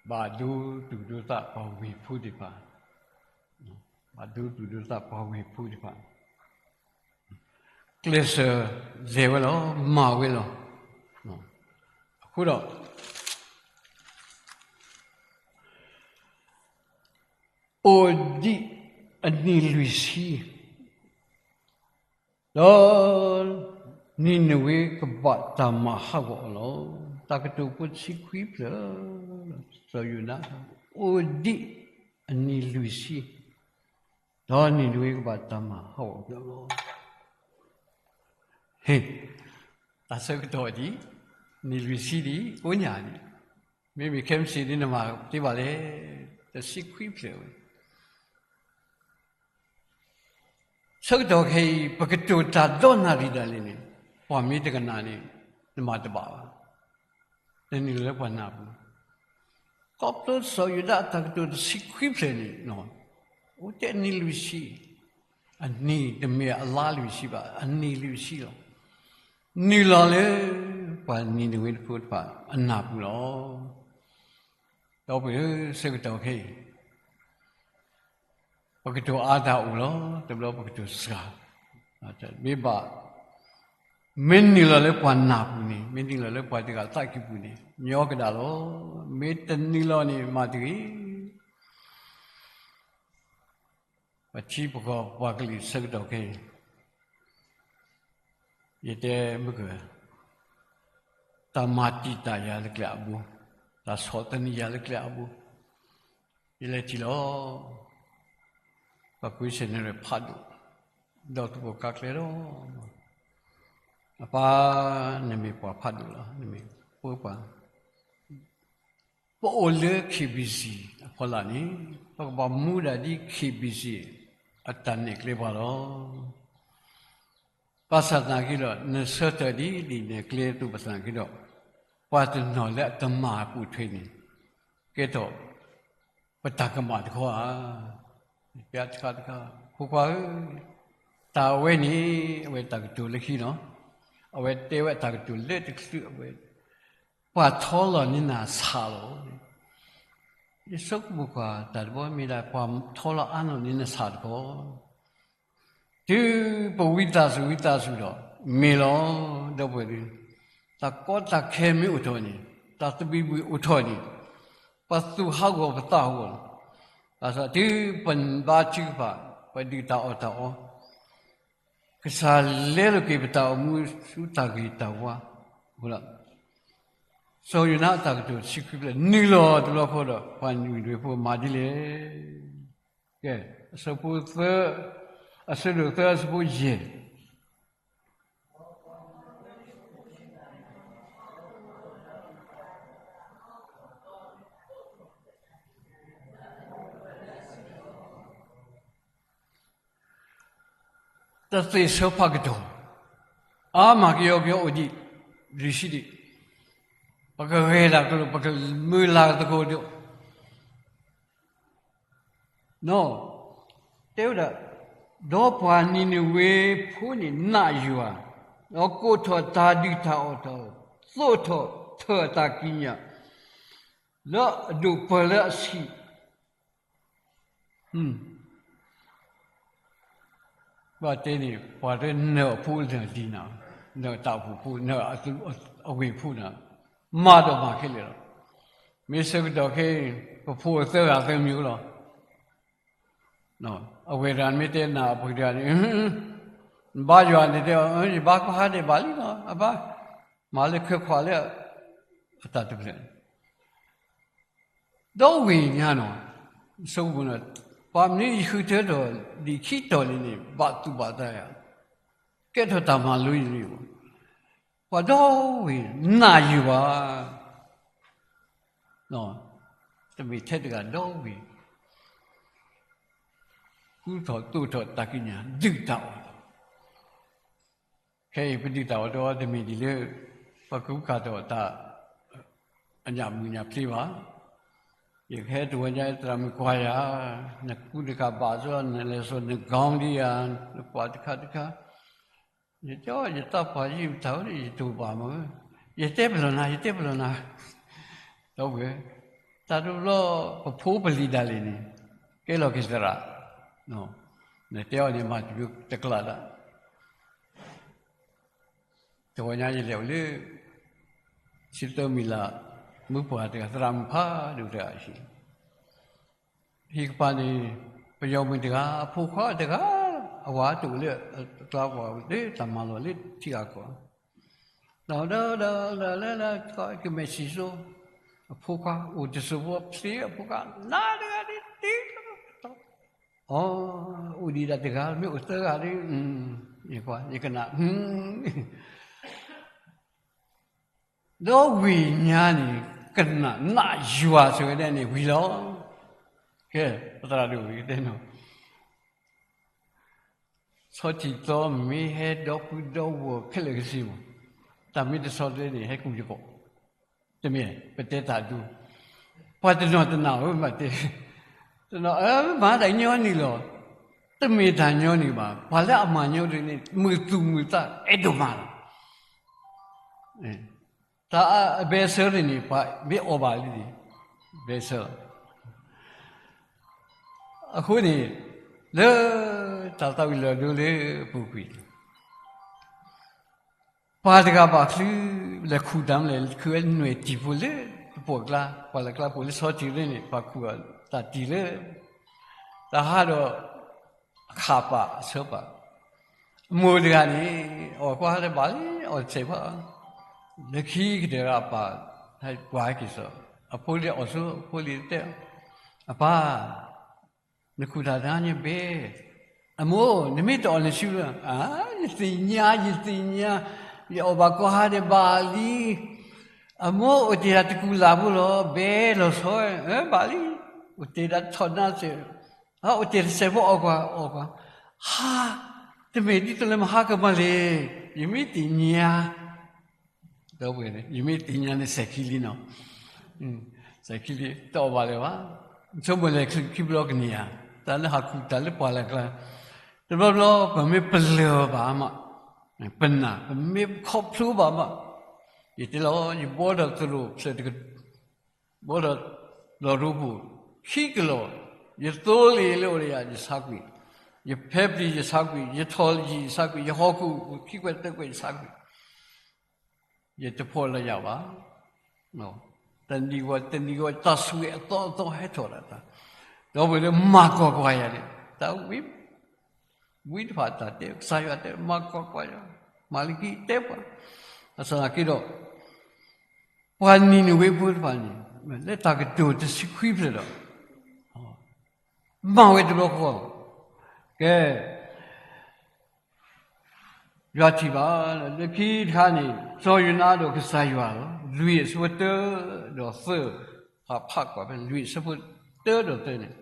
ဘၣ်ဒိသူၣ်ဒိသးပှၤဝ့ၢ်ဖိသ့ၣ်တဖၣ်, ဘၣ်ဒိသူၣ်ဒိသးပှၤဝ့ၢ်ဖိသ့ၣ်တဖၣ်, ကျဲးစၢးလဲၤဝဲလီၤ, မၤဝဲလီၤ. အဃိဒီး အိၣ်ဒံးအနံၣ်လွံၢ်ဆံ, ဒီးနံၤနဝ့ကဘၣ်တၢ်မၤဟးဂီၤအီၤလီၤ. တၢ်ကတိၤဖိတဆံခွံဖျၢၣ်, စီၤယိၤနါ အိၣ်ဒံးအနံၣ်လွံၢ်ဆံ, ဒီးနံၤနဝ့ကဘၣ်တၢ်မၤဟးဂီၤအီၤလီၤ. ဟ့ၣ်, တၢ်ဆၢကတီၢ်ဒံး, နံၣ်လွံၢ်ဆံဒံး, ကိးညါဒံး, မ့မ့ၢ်ခဲမုၢ်ဆ့ၣ်ဒ်နမၤသ့ဘၣ်လဲၣ်, တဆံခွံဖျၢၣ်ဝဲ ဆၢကတီၢ်ခဲအံၤ ပကတိၤတၢ်ဒီးနၣ်ရံၣ်ဒၣ်လဲာ်န့ၣ်, ပှၤမ့ၢ်တကနၣ်န့ၣ် နမၤတဘၣ်ဘၣ်, တနုာ်လၢပှၤနၢ်ပူၤ. ခီဖျိစီၤယိၤနါအတၢ်ကတိၤတဆံခွံဖျၢၣ်န့ၣ်, အိၣ်ထဲအနံၣ်လွံၢ်ဆံ, အနံၣ်တမ့ၢ်အလါလွံၢ်ဆံဘၣ်, အနံၣ်လွံၢ်ဆံလီၤ. နုာ်လီၤလၢ ပှၤနံၤနဝ့ဖိတဖၣ်အနၢ်ပူၤလီၤ. ဒီပုၢ်ဝဲၢ်ဧၢ, ဆၢကတီၢ်ခဲအံၤ ပကတိၤအါတၢ်အိၣ်လီၤ, တဘျီပကတိၤစှၤ, မ့ၢ်ဘၣ်, မ့ၢ်နုာ်လီၤလၢပှၤနၢ်ပူၤန့ၣ်, မ့ၢ်နုာ်လီၤလၢပှၤတဂၤအသးကံၢ်ပူၤန့ၣ်, ညီကဒၣ်လီၤ. မ့ၢ်တနုာ်လီၤန့ၣ် မၤတဂ့ၤ. ပထံပကီၢ်ပှၤကလုာ်ဆၢကတီၢ်ခဲအံၤ ယတဲမုၢ်က, တၢ်မၤတံာ်တာ်ယၤလၢကျဲအဘိ, တၢ်ဆီၣ်သနံးယၤလၢကျဲအဘိ, ယလဲၤထံၣ်လီၤ ပှၤကွ့ဆဲးနဲၣ်ဖးဒိၣ်, ဒီးသူၣ်ဘီၣ်ကါကျဲလီၤ. အပၢ်, နမ့ၢ်ပှၤဖးဒိၣ်လီၤ, နမ့ၢ်ပှၤ, ပအိၣ်လၢ KBC အဖီလာ်န့ၣ်, ပကဘၣ်မူဒၣ်ဒ် KBC အတၢ်နဲၣ်ကျဲပှၤလီၤ. ဘၣ်ဆၣ်သနာ်က့ဒီး နဆၢထၢၣ်ဒ်လံာ်နဲၣ်ကျဲအသိး ဘၣ်ဆၣ်သနာ်က့ဒီး, ပှၤတနီၤလၢအတမၤပိာ်ထွဲန့ၣ်, ကဲထီၣ်ပတၢ်ကမၣ်တခီဧါ. ပျးတခါတခါ, ဖိခွါဧၢ, တၢ်အဝဲန့ၣ် အဝဲတၢ်ကတိၤလၢခံလီၤ. အဝဲတဲဝဲတၢ်ကတိၤလၢတချုးအဝဲ, ပှၤထီလီၤန့ၢ်နၤဆးလီၤ. ယဆိကမိၣ်ကွၢ်တၢ်တဘီမ့ၢ်ဒၣ် ပှၤထီလီၤအါန့ၢ်နၤဆးတခီ တုၤပဝံသးစူၤဝံသးစူၤဒီး မ့ၢ်လီၤ. ဒီပုၢ်ဝဲၢ်သ့ၣ်, တၢ်ကီတၢ်ခဲမ့ၢ်အိၣ်ထီၣ်န့ၣ်, တၢ်သဘံၣ်ဘုၣ်အိၣ်ထီၣ်န့ၣ်, ပသူၣ်ဟးဂီၤပသးဟးဂီၤလီၤ. ဘၣ်ဆၣ်တုၤပဘါထုကဖၣ်, ပဒုၣ်တၢ်အီၣ်တၢ်အီ, ကစၢ်လဲလိာ်က့ၤပတၢ်အိၣ်မူဆူတၢ်ဂ့ၤတၢ်ဝါအဃိဒီး, စီၤယိၤနါအတၢ်ကတိၤတဆံခွံဖျၢၣ် နုာ်လီၤတဘျီဃီဒီး ပှၤနံၤနဝ့ဖိမၤဒ်လဲၣ်. ကဲ, အဆၢဖိသၢ, အဆၢဒိၣ်သၢ အဆၢဖိယဲၢ် တၢ်သ့ၣ်ဆၢဖးကတီၢ်, အါမးကယီကယီအိၣ်ဒံး, လွံၢ်ဆံဒံး, ပကဂဲၤတၢ်ကလိာ် ပကမုၢ်လၢ်သကိးဒီး, တဲဝဲဒၣ်, ဒီးပှၤနံၤနဝ့ဖိန့ၣ်နာ်ယွၤ, ဒီးကိးထီၣ်တၢ်ဒုၣ်တၢ်အီၣ်တၢ်အီ, သိးထီၣ်ထၢၣ်အတၢ်ကံးညာ်, လၢအဒိၣ်ပၢၢ်လၢအဆံး ဘၣ်တဲန့ၣ် ပှၤတနၢၤအဖိနၢၤလံၤနၤ, နၢၤတၢ်အိၣ်ဖှိၣ်ဖိ နၢၤအဝ့ၢ်ဖိနၤ, မၤဒီးမၤခဲလၢာ်လီၤ. မ့ၢ်ဆၢကတီၢ်ခဲအံၤ ပဖိအသၢဂၤသၢမံၤလီၤ. အဝဲၢ်တဂၤမ့ၢ်တဲနၤအပှၤတဂၤန့ၣ်, နဘါယွၤန့ၣ်တဲအီၤ, ယဘါကဟါန့ၣ်ဘၣ်လံလီၤ, အဘါ, မၤလၢခဲခွးလၢအတၢ်တဖျၢၣ် ဒီးဝ့ၢ်ညါနီၤ, ဆိကမိၣ်, ပှၤမနုၤယဃုထၢထီၣ်ဒံးခံတီၤလံန့ၣ် ဘၣ်သူၣ်ဘၣ်သးယၤ, ကဲထီၣ်တၢ်မၤလိယလံ, ပှၤဒီဝ့ၢ်နာ်ယုာ်ဘၣ်, တမ့ၢ်ထဲတဂၤဒီဝ့ၢ် ကူထီၣ်သိးထီၣ်တၢ်ကံးညာ် ဒုၣ်တၢ်အီၣ်တၢ်အီ, ခဲအံၤပဒုၣ်တၢ်အီၣ်တၢ်အီတမ့ၢ်ဒ်လၢ ပှၤကူကၤထီၣ်တၢ် အညၣ်မုၢ်ညၣ်ဖျ့ဘၣ်. ယကဟဲတဝီညါသရၣ်မုၣ်ကွၢ်ယၤ, နကူနကၤဘၣ်စီ နလဲၤစိာ်နဂီၤဒံးယၤ, နကွၢ်တခါတခါ, ယတဲအီၤ ယသးပှၢ်ယံာ်တၢ်ဝဲ ယတအိၣ်ဘၣ်မး, ယတဲပလီၢ်နၤ ယတဲပလီၢ်နၤ, ဒီပုၢ်ဝဲၢ်, တၢ်တဘျီ ပဖိပလံၤဒၣ်လဲာ်န့ၣ် ကဲလီၤက့ၤသရၣ်, နတဲအီၤန့ၣ်မၤတဘျုးတကျးဒၣ် တဝီညါယလဲၤအိၣ်လၢ ဆံသၢမံၤလၢ် မုၢ်ပှၢ်တဂၤ သရၣ်မုၣ်ဖးဒိၣ်တဂၤအဟံၣ်, ဟံၣ်ကပၤန့ၣ် ပယီၤမုၣ်တဂၤ အဖိခွါတဂၤ, အဝၤတအိၣ်လၢအကျါပှၤလၢတၢ်မၤလီၢ်လၢထံဂၤကီၢ်, ဒီးဒီးဒီးလၢလၢကမဲာ်ဆံးစိ အဖိခွါအိၣ်တစိၢ်ဖိ ဖျ့အဖိခွါ နၤတဂၤဒ်တံၢ် အီ, အိၣ်ဒံးဒၣ်တဂၤ မ့ၢ်အိၣ်သၢဂၤဒီး ယကွၢ် ယကနၣ်, ဒီဝ့ၢ်ညါန့ၣ် ကနၣ်နာ်ယွၤစ့ၢ်ကီးန့ၣ်ဝံၤလီၤ. ကဲ, ပသရၣ်ဒိၣ်ဝံၤတဲနီၤ ဆီထံၣ်သီမ့ၢ်ဟဲဒီပုၢ်ဒီဝဲၢ်ခဲလၢာ်ကစ့ၢ်မး, တၢ်မ့ၢ်တဆီတလဲန့ၣ် ဟဲကူၣ်ယကီၢ်, တမ့ၢ် ပတဲတၢ်ဒိ, ပှၤတနီၤတနာ်ဝဲမးတဲ, တနီၤ မၤတၢ်ညီနုၢ်လီၤ, တမ့ၢ်တၢ်ညီနုၢ်ဘၣ်, ပှၤလၢအမၤညီနုၢ်န့ၣ် မုာ်သူၣ်မုာ်သးအဲၣ်ဒိးမၤလီၤ. တၢ်အဘဲဆၢန့ၣ်န့ၣ် ပှၤမ့ၢ်အီၣ်ဘၣ်လံန့ၣ် ဘဲဆၢလီၤ. အဃိန့ၣ် လၢတၢ်သးဝံၣ်လီၤဒိလၢအပူၤကွံာ် ပှၤတဂၤဘၣ်ချုး လဲၤခူၣ်တၢ်မလဲၣ် ခုးဝဲနွဲၣ်တံၢ်ဖိလၢတပှီၢ်ကျါ, ပှၤလၢကျါဖိလၢဆီထံးသ့န့ၣ် ပှၤခူၣ်အီၤတၢ်တံၢ်လၢ တၢ်ဟးဒီး အခးပာ်အဆၢပာ်, အမိၢ်တဂၤန့ၣ် အီၣ်ကွၢ်ဟးတဘၣ်လံ အီၣ်တဆဲးဘၣ်, လၢခံကတၢၢ်အပၢ် ဟဲကွၢ်ဟဲက့ၤစိာ်, အဖိလံၤအီၣ်ဆိ အဖိလံၤတဲ, အပၢ် နခူၣ်တၢ်တဟါညါဘဲ, အမိၢ် နမ့ၢ်တအီၣ်နစုလၢ, ယသ့ၣ်ညါ ယသ့ၣ်ညါ, ယအီၣ်ဘၣ်ကွၢ်ဟးန့ၣ်ဘၣ်လံ, အမိၢ်အိၣ်တ့ၢ်ဒၣ်တကူၣ်လၢ်ဖိလီၤ ဘဲလီၤဆီ, ဘၣ်လံ, အိၣ်တ့ၢ်ဒၣ်ထီၣ်နါစဲး, အိၣ်တ့ၢ်တစဲးဖိအီၣ်ကွၢ် အီၣ်ကွၢ်, ဟါ, တမ့ၢ်ဒ်သိးလၢမဟါကမၣ်လဲၣ်, ယမ့ၢ်သ့ၣ်ညါ ဒီပုၢ်ဝဲၢ် ယမ့ၢ်သ့ၣ်ညါန့ၣ်စဲးခံလံနီၤ, စဲးခံလံ တအီၣ်ဘၣ်လၢၤဘၣ်, ဆိကမိၣ်လဲၤချုးခံဘျီကန့ၢ်ဧါ, တၢ်လၢဟးခူၣ်တၢ်လၢပှၢ်လၢ်ကျါ, တဘျီဘျီပမ့ၢ်ပလၢၢ်ဘၣ်မး, ပနာ် ပမ့ၢ်ခီဖျိဘၣ်မး, ယတဲလီၤ ယဘှီထီၣ်သရိာ်ဖျၢၣ်တက ဘှီထီၣ်လီၢ်ရိပူၤ ခံကလီၢ်, ယသိလ့ၣ်လၢအိၣ်လၢယၤ ယဆါကွံာ်, ယဖဲပျံၤယဆါကွံာ်, ယထီၣ်ယံာ်ယဆါကွံာ်, ယဟီၣ်ခိၣ်ခံကွဲးသၢကွဲးယဆါကွံာ်, ယတဖှီၣ်လၢယၤဘၣ်. တနံၤဂီၢ်တနံၤဂီၢ် တၢ်ဆိၣ်ဂ့ၤအသီအသီဟဲထီၣ်ဒၣ်တၢ်, ဒီပုၢ်ဝဲၢ်လၢမၤကွၢ်ကွၢ်ယၤန့ၣ် တၢ်ဝံ ဝံတဖၣ်တၢ်တဲ ကစၢ်ယွၤတဲ မၤကွၢ်ကွၢ်ယၤ, မၤလၢခံတဲပှၤ, ဘၣ်ဆၣ်သနာ်က့ဒီး ပှၤနံၤနဝ့ဖိတဖၣ်န့ၣ် လၢတၢ်ကတိၤတဆံခွံဖျၢၣ်ဒီး မၤဝဲတဘျီဃီ, ကဲ ယွၤထံၣ်ဘၣ်, လၢခံတခါန့ၣ် စီၤယိၤနါဒီးကစၢ်ယွၤလီၤ. လွံၢ်အဆၢဖိတၢဒီးသၢ, ဖးဖးကွၢ်ဖဲ လွံၢ်အဆၢဖိတၢဒီးသၢန့ၣ်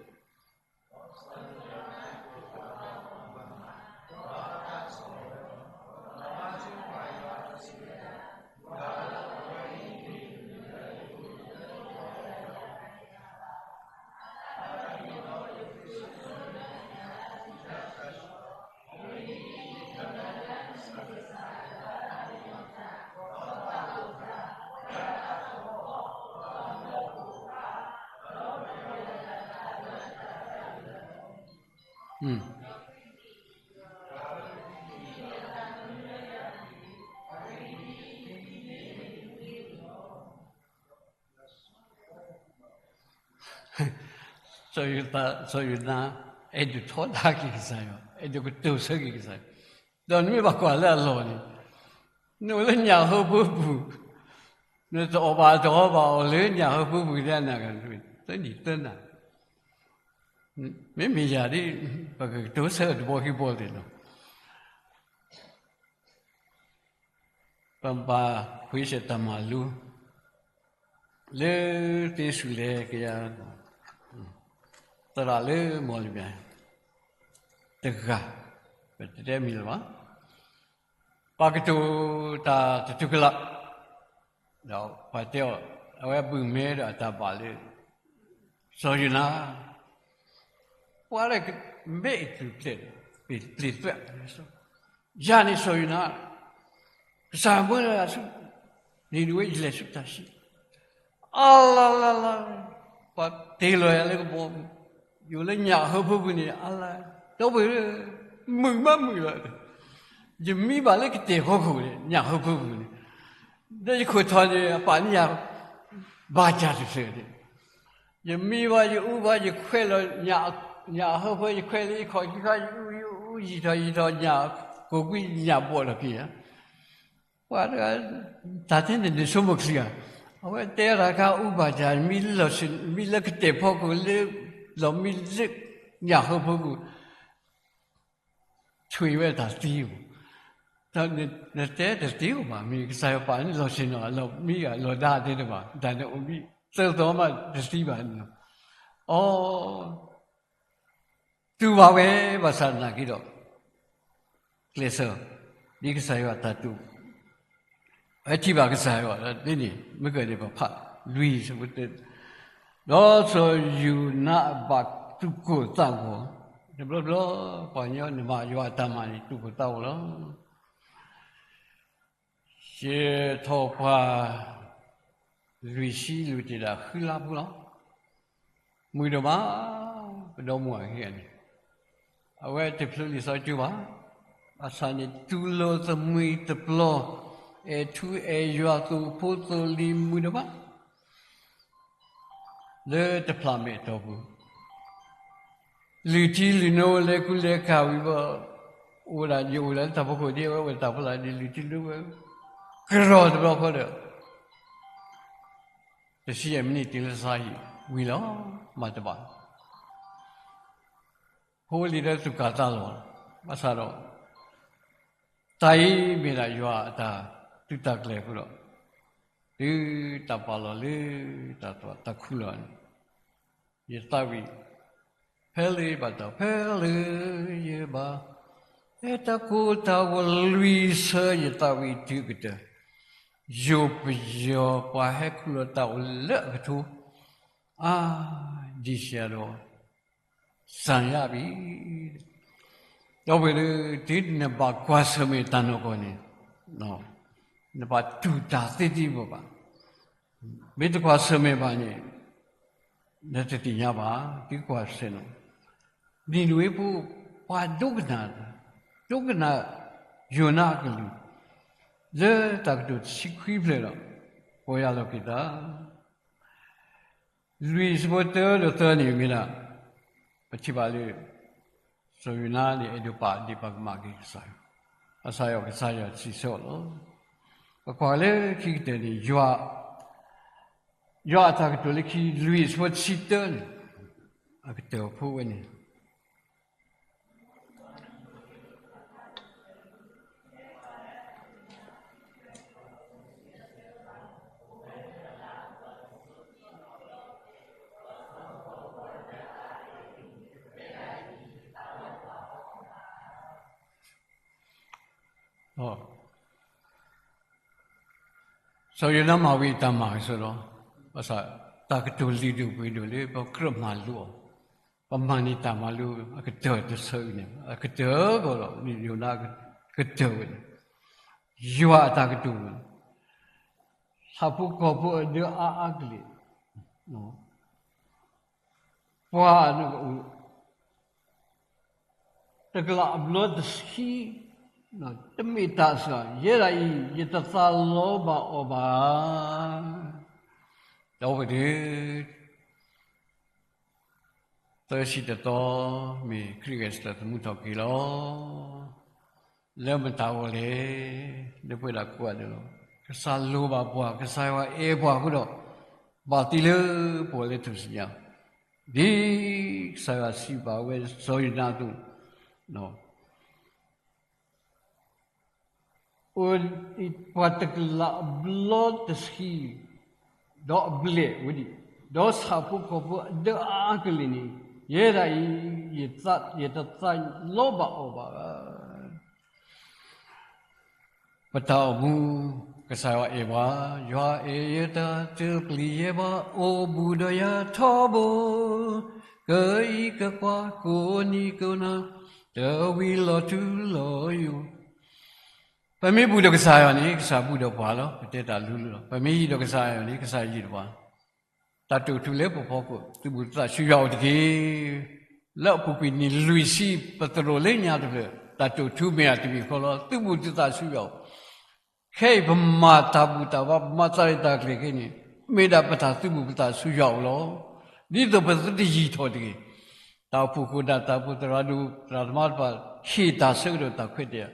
စီၤယိၤနါ အဲၣ်ဒိးထီဒါက့ၤကစၢ်ယွၤ, အဲၣ်ဒိးကတိၤဆၢက့ၤကစၢ်ယွၤ, ဒီးနမ့ၢ်ဘၣ်ကွၢ်လၢအလီၢ်န့ၣ်, နအိၣ်လၢညၣ်ဟၢဖၢပူၤ, နတအီၣ်ဘၣ်တအီဘၣ်အီၤလၢညၣ်ဟၢဖၢပူၤ သၢနံၤသၢနၤ, မ့မ့ၢ်ယၤဒ် ပကကတိၤဆၢတဘီခံဘီသ့ၣ်နီၤ, ပဘၣ်ကွၢ်ဆၢၣ်တၢ်မၤလိ လၢသ့ၣ်စူၤလဲၤကယၤ သရၣ်လၢမီၢ်လမၠဲၣ် တဂၤ, ပတတဲမံၤလၢၤဘၣ်, ပှၤကတိၤတၢ်တတူၢ်ကလာ်, ဒီးပှၤတဲအီၤ, အဝဲဘုၣ်မဲဒီးအတၢ်ဘၣ်လၢ စီၤယိၤနါ, ပှၤလၢမဲအံၤတုၤဖျဲးဒီး ပျ့ၤသွဲၣ်, ယၤန့ၣ်စီၤယိၤနါ, ကစၢ်မၢလၢအဆူ နံၤနဝ့ယလဲၤဆူတၢ်စံၣ်, အါလါလါလါ, ပှၤတ့ၢ်လီၤယၤလၢကဘီပူၤ, ယအိၣ်လၢညၣ်အဟၢဖၢပူၤန့ၣ် အါလါ, ဒီပုၢ်ဝဲၢ်ဧၢ, မုာ်မးမုာ်လီၤ, ယမံဘၣ်လၢကတဲာ်ဖီခိၣ်န့ၣ် ညၣ်ဟၢဖၢပူၤန့ၣ်, ဒီးယခိၣ်ထီၣ်န့ၣ် အပာ်န့ၢ်ယၤ ဘၣ်တၢ်တဖျၢၣ်န့ၣ်, ယမံဘၣ်ယအူဘၣ် ယခွဲးလီၤ ညၣ်အဟၢဖၢ ယခွဲးလၢယခီၣ်ခံခါ ယအူယအူ ယံာ်ထီၣ်ယံာ်ထီၣ် ညၣ်ကိၢ်ကွံာ်ညၣ်ဘီၣ်ထီၣ်က့ၤယၤ, ပှၤတဂၤ တၢ်ထဲန့ၣ်န့ၣ်ဆိကမိၣ်ချံဧါ, အဝဲတဲတၢ်ခါအူဘၣ်တၢ် မံလၢကတဲာ်ဖီခိၣ်လၢ လီၤမံလၢ ညၣ်ဟၢဖၢပူၤ ထွံၣ်ဝဲတၢ်သံဧိၤ, နတဲတသံဧိၤဘၣ် မ့ၢ်ကစၢ်ယွၤပာ်န့ၣ်လီၤဆ့ၣ်နီၤ လီၤမံဂၤလီၤဒါသ့တဘၣ် တၢ်န့ၣ်အိၣ်မံ သၢသီမးတသံဘၣ်န့ၣ်, အီ တူၢ်ဘၣ်ဝဲ ဘၣ်ဆၣ်သနာ်က့ဒီး ကျဲးစၢး ဒ်ကစၢ်ယွၤတၢ်တူၢ် အထံၣ်ဘၣ်ကစၢ်ယွၤဒ်န့ၣ် မ့ၢ်ကဲန့ၣ် ပဖးလွံၢ်ဆၢဖိတၢ, ဒီးစီၤယိၤနါဘၣ်သူၣ်ကိၢ်သးဂီၤ, တဘျီဘျီ ပှၤကညီနမၤယွၤအတၢ်မၤန့ၣ် သူၣ်ကိၢ်သးဂီၤလီၤ. ယဲၢ်ထီၣ်ပှၤ လွံၢ်ဆံလွံၢ်တ့ၢ်ဒၣ်ဃုလါဖိလီၤ. မုာ်ဒိၣ်မး ပဒီမါဝၤခံဂၤန့ၣ် အဝဲတဖျိလံာ်စီဆှံဘၣ်. ဘၣ်ဆၣ်န့ၣ် တူၢ်လိာ်သမှံၤတပျီၤ, အဲၣ်ထူအဲၣ်ယွၤသိၣ်ဖိသိၣ်လံၤမုာ်ဒိၣ်မး လၢတဖျးမဲာ်အတီၢ်ပူၤ, လုၢ်ထံလုၢ်နိလဲၤကူလဲၤကၤဝံၤဘၣ်, အိၣ်ဒၣ် ယအိၣ်ဒၣ်လၢတၢ်ဖီခိၣ်ဒ်အဝဲအိၣ်တၢ်ဖီလာ်န့ၣ် လုၢ်ထံလုၢ်နိဝဲ ကရီတဘျီဃီဒီး တဆံယဲၢ်မံးနံးတုၤလၢသါဟံၣ်ဝံၤလီၤ. မၤတဘၣ် ဖိလံၤဒီးသူၣ်ကၢ်သးလီၤ, ဘၣ်ဆၣ်ဒီး တၢ်အံၤမ့ၢ်ဒၣ်ယွၤအတၢ်သုးတၢ်ကျဲၤအဃိဒီး တုၤတၢ်ပာ်လီၤလၢတၢ်သွၣ်တၢ်ခူၣ်လီၤန့ၣ်, ယသးဝံၣ် ဖဲလၢယဘၣ်တၢ် ဖဲလၢယဘၣ် ဟဲတၢ်ကိၢ်တၢ်ဂီၤလွံၢ်ဆၢ ယသးဝံၣ်တုၤကတၢၢ်, ယိၤပယီၤပှၤဟဲခူၣ်လီၤတၢ်အိၣ်လၢအကထိ, အါ, ဒံၣ်စယၤဒီး စၢ်ယါဘံၣ်, ဒီပုၢ်ဝဲၢ်ဧၢ, တုၤနဘၣ်ကွၢ်ဆၢၣ်မဲာ်တၢ်နီၢ်ကီၢ်န့ၣ်, နဘၣ်တူၢ်တၢ်သ့သ့ဘၣ်ဘၣ်. မ့ၢ်တကွၢ်ဆၢၣ်မဲာ်ဘၣ်န့ၣ် နတသ့ၣ်ညါဘၣ်, သုကွၢ်ဆၢၣ်နီၤ, နံၤနဝ့ဖိ ပှၤဒိကနၣ်, ဒိကနၣ်ယိၤနါအကလုၢ်, လၢတၢ်ကတိၤတဆံခွံဖျၢၣ်ဒီး ပီၢ်ယၢ်လီၤက့ၤသး လွံၢ်ဆၢဖိတၢဒီးသၢန့ၣ်မ့ၢ်ဒၣ်, ပထံၣ်ဘၣ်လၢ စီၤယိၤနါန့ၣ် အဲၣ်ဒိးပာ်ဒ်ပကမၤက့ၤကစၢ်ယွၤ, ဘၣ်ဆၣ်ဒီးကစၢ်ယွၤစံးဆၢအီၤလီၤ. ပကွၢ်လၢခံကတၢၢ်န့ၣ် ယွၤ, ယွၤအတၢ်ကတိၤလၢခံလွံၢ်ဆၢဖိတဆံတၢန့ၣ်, အကတၢၢ်ဖိဝဲန့ၣ် စီၤယိၤနါမၤဝံၤ တၢ်မၤကစီဒီ, ဘၣ်ဆၣ် တၢ်ကတိၤလုၢ်ဒိၣ်ပှ့ၤဒိၣ်လၢပကြၢးမၤလိအီၤ, ပမၤန့ၢ်တၢ်မၤလိအကတၢၢ်တဆၢအံၤန့ၣ် အကတၢၢ်ကီးဒီး ယိၤနါကတၢၢ်ဝဲန့ၣ်, ယွၤအတၢ်ကတိၤဝဲန့ၣ်, ဆၣ်ဖိကီၢ်ဖိအဒၢအါအါကလဲာ် ပှၤအနၢ်ကအိၣ် တကလးအဘျီတဆံ, တမ့ၢ်တၢ်စှၤ, ယဲဒၣ်အံၤ ယတသးလီဘၣ်အီၤဘၣ်. ဒီပုၢ်ဝဲၢ်ဧၢ, သၢဆံတသီ မ့ၢ်ခရံာ်ဂဲၤဆၢထၢၣ်သမူထီၣ်က့ၤလီၤ. လၢမတၤဂီၢ်လဲၣ်, လၢပဝဲဒၣ်ကိးဂၤဒဲးလီၤ. ကစၢ်လိၣ်ဘၣ်ပှၤ, ကစၢ်ယွၤအဲၣ်ပှၤအဃိဒီး ဘၣ်သံလၢပှၤလၢထူၣ်စုညါ ဒ်ကစၢ်ယွၤစံးဘၣ်ဝဲစီၤယိၤနါအသိး, အိၣ်ပှၤတကလးအဘျီတဆံ ဒီးအဘျဲၣ်ဝဲဒၣ်, ဒီးဆၣ်ဖိကီၢ်ဖိအဒၢအါကလဲာ်န့ၣ်, ယဲဒၣ်အံၤ ယတသးလီဘၣ်အီၤဘၣ်. ပတၢ်အိၣ်မူ, ကစၢ်ယွၤအဲၣ်ပှၤ, ယွၤအဲၣ်ယတၢ်တပျံၤယဲဘၣ်, အိၣ်ဘူးဒီးယၤထီဘိ, ကအံးကကွၢ်ကိးနံၤကိးနၤ, တဝံၤလီၤထူလီၤယိာ်. ပမ့ၢ်ဘူးဒီးကစၢ်ယွၤန့ၣ် ကစၢ်ဘူးဒီးပှၤလီၤ. ပတဲတၢ်လူလီၤ. ပမ့ၢ်ယံၤဒီးကစၢ်ယွၤန့ၣ် ကစၢ်ယွၤယံၤဒီးပှၤ တၢ်တိာ်ထူလၢပဖီခိၣ် သုးဘူးသုသးဆူယွၤအိၣ်တက့ၢ်. လၢအပူၤကွံာ်နံၣ်လွံၢ်ဆံ ပသရိာ်လၢညါတဖျၢၣ် တၢ်တိာ်ထူမ့ၢ်အတမံၤဃီလီၤ. သုးဘူးသုသးဆူယွၤအိၣ်. ခဲအံၤပမၤတၢ်ဘူၣ်တၢ်ဘါ ပမၤတၢ်ရဲၣ်တၢ်ကျဲၤခဲအံၤန့ၣ် မ့ၢ်ဒၣ်ပတၢ်သုးဘူးပသးဆူယွၤအိၣ်လီၤ. ဒ်သိးပသုတယံၤထီၣ်တဂ့ၤ. တၢ်အိၣ်ဖှိၣ်ခိၣ်ဒၣ်တၢ်ပူၤ သရၣ်ဒိၣ်သရၣ်သမါတဖၣ် ဟ့ၣ်တၢ်ဆၢကတီၢ်တၢ်ခွဲးတၢ်ယာ်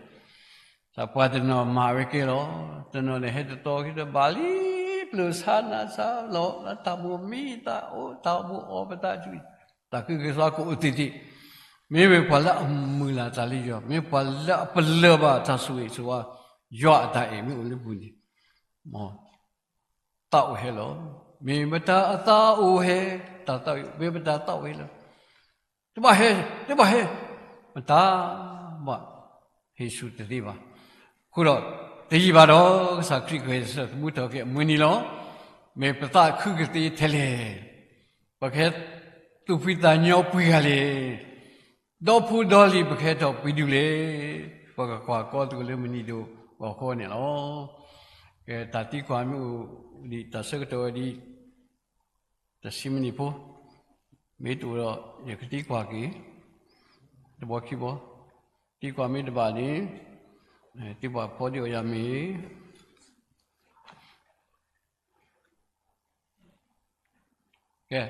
တၢ်ပှၤတနီၤမၤဝဲကဲလီၤ. တနီၤန့ၣ်ဟဲတတီၤက့ၤဒီးဘၣ်လံ ပျၢၤဆါနါဆါလီၤ လၢတၢ်မိၣ်မံသးအိၣ် တၢ်အိၣ်မူအီၣ်ပသး တၢ်ခုကစီၣ်ကအိၣ်သ့ၣ်သ့ၣ်. မ့မ့ၢ်ပှၤလၢအမုၢ်လၢ်တၢ်လၢယွၤ, မ့ၢ်ပှၤလၢအပလၢၢ်ဘၣ်တၢ်ဆိၣ်ဂ့ၤဆိၣ်ဝါ, ယွၤအတၢ်အဲၣ်မ့ၢ်အိၣ်လၢပူၤန့ၣ် မ်သးအိၣ်ဟဲလီၤ. မ့ၢ်ပတၢ်အသးအိၣ်ဟဲ, တၢ်သးအိၣ်, မ့ၢ်ပတၢ်သးအိၣ်ဟဲလီၤ. တဘၣ်ဟဲ, တဘၣ်ဟဲ, မတၤဘၣ်ဟ့ၣ်ဆူၣ်တသ့ဘၣ်. အဃိဒီး တယံာ်ဘၣ်ဒီး ကစၢ်ခရံာ်ကဟဲဆှၢသမူထီၣ်က့ၤအမုၢ်နံၤလီၤ. မ့ၢ်ပသးခုကသ့ထဲလဲၣ်. ပကဟဲသူၣ်ဖှံသးညီပှဲၤဂၤလဲၣ်. ဒီဖိဒီလံၤ ပကဟဲထီၣ်ပှဲၤဒုလဲၣ်. ပကကွၢ်ကီသကိးလၢမုၢ်နံၤဒိၣ်အဃိန့ၣ်လီၤ. ကဲ တၢ်သံကွၢ်မ့ၢ်အိၣ်ဒံး တၢ်ဆၢကတီၢ်ဝဲဒံး တဆံမံးနံးဖိ, မ့ၢ်တအိၣ်ဒီး ယကသံကွၢ်က့ၤ တဘျီခံဘျီ, သံကွၢ်မ့ၢ်တဘၣ်န့ၣ် သံကွၢ်ဖီဒံးအီၤယၤမ့ၢ်, ကဲ က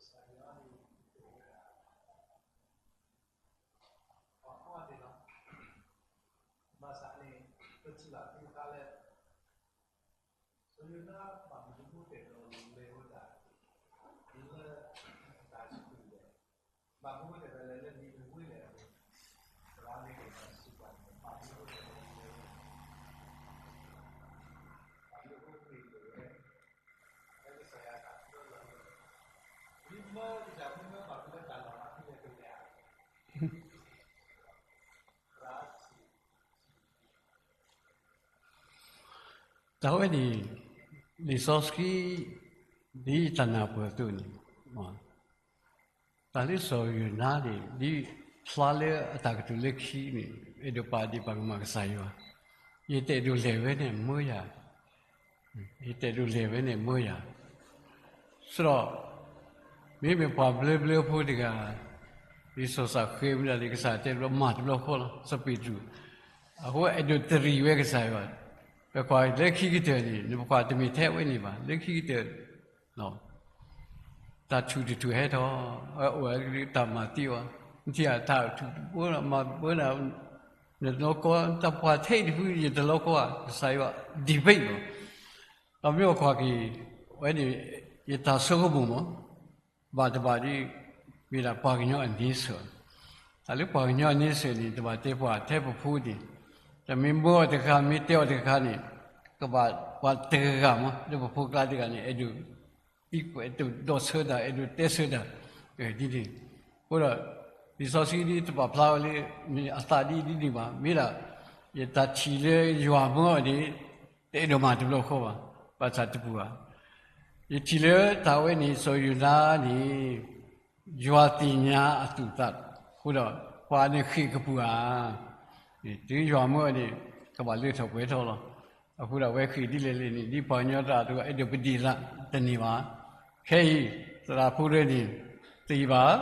စၢ်ယွၤန့ၣ် ပှၤကွၢ်သ့ၣ်နီၤ, ဘၣ်ဆၣ်န့ၣ် ပထံၣ်ဘၣ်သ့ၣ်တဖၣ်လၢ စီၤယိၤနါဘၣ်မနုၤဃိတဲာ်ဒီးလဲၤဝဲဒၣ် လၢတၢ်ဆူၣ်လဲၣ်, ဘၣ်မနုၤဃိတဲာ်ဒီးလဲၤလၢနံၤနဝ့လဲၣ်အဃိ, သရၣ်န့ၣ်ကစံးပှၤန့ၣ် ဘၣ်မနုၤဃိတဲာ်ဒီးလဲၤဝဲ, ဘၣ်မနုၤဃိမ့ၢ်လဲၤဝဲ တၢ်ဝဲန့ၣ် လံာ်စီဆှံ ဒ်တၢ်နၢ်ပၢၢ်အသိးန့ၣ် တၢ်လၢစီၤယိၤနါန့ၣ် ဒ်ဖျါလၢအတၢ်ကတိၤလၢခံန့ၣ် အဲၣ်ဒိးပာ်ဒံးပှၤကမၤကစၢ်ယွၤ, ယတအဲၣ်ဒိးလဲၤဝဲန့ၣ်မၢယၤ, ယတအဲၣ်ဒိးလဲၤဝဲန့ၣ်မၢယၤ, ဆိဒီး မ့မ့ၢ်ပှၤဘျၢဘျၢဖိတဂၤ ဒ်စီၤစးဃဲမ့ၢ်ဒၣ်လၢကစၢ်တဲတဘျီမၤတဘျီဃီလီၤ စီၤပ့းတရူး, အဃိအဲၣ်ဒိးတရံးဝဲကစၢ်ယွၤ, ပကွၢ်လၢခံကတၢၢ်န့ၣ် နပကွၢ်တမ့ၢ်ထဲအဝဲန့ၣ်ဘၣ် လၢခံကတၢၢ် တၢ်ထူၣ်တထူၣ်ဟဲထီၣ်, အဝဲအိၣ်ဝဲတၢ်မၤသံအီၤ, နထံၣ်တၢ်ထူၣ်တဘိမၤဘၢနၤ, နတလီၤကီ တၢ်ပှၤထဲအံၤတဖု ယတလီၤကီဧါ, ကစၢ်ယွၤ debate မး, ဒီးမ့ၢ်ပကွၢ်က့ၤ အဝဲန့ၣ် ယတၢ်ဆိကမိၣ်မး, ဘၣ်တဘၣ်ဒ် မ့ၢ်ဒၣ်ပှၤကညီအန့ဆၢၣ်, တၢ်လၢပှၤကညီအန့ဆၢၣ်န့ၣ် တဘၣ်တဲပှၤထဲပဖိန့ၣ်, တမ့ၢ်မၢအီၤတခါ မ့ၢ်တဲအီၤတခါန့ၣ် ကဘၣ်ပှၤတဂၤမး လၢပဖိကျါတဂၤန့ၣ် အဲၣ်ဒိး သံကွၢ် အဲၣ်ဒိးဒီးဆၢတၢ် အဲၣ်ဒိးတဲဆၢတၢ်, ဒ်န့ၣ်, အဃိဒီး လံာ်စီဆှံဒ်တပာ်ဖျါဝဲလၢ အသးဒ်ဒ်န့ၣ်ဘၣ်, မ့ၢ်ဒၣ် ယတၢ်ထံၣ်လၢယွၤမၢအီၤန့ၣ် တအဲၣ်ဒိးမၤတဘျီဃီဘၣ်, ဘၣ်ဆၣ်တပူၤဘၣ်, ယထံၣ်လၢတၢ်ဝဲန့ၣ် စီၤယိၤနါန့ၣ် ယွၤသ့ၣ်ညါအသူၣ်အသး, အဃိဒီး ပှၤန့ၣ်ဃ့ၢ်ကပူၤဧါ, တုၤယွၤမၢအီၤန့ၣ် ကဘၣ်လၢထီၣ်ပှဲၤထီၣ်လီၤ. အဃိဒီးအဝဲဃ့ၢ်ဒ်လဲၣ်လဲၣ်န့ၣ် ဒ်ပှၤကညီတၢ်အသိး အဲၣ်ဒိးပဒ့ၣ်သးတန့ၢ်ဘၣ်. ခဲအံၤ သရၣ်ဖိတဂၤန့ၣ် တယံာ်ဘၣ်,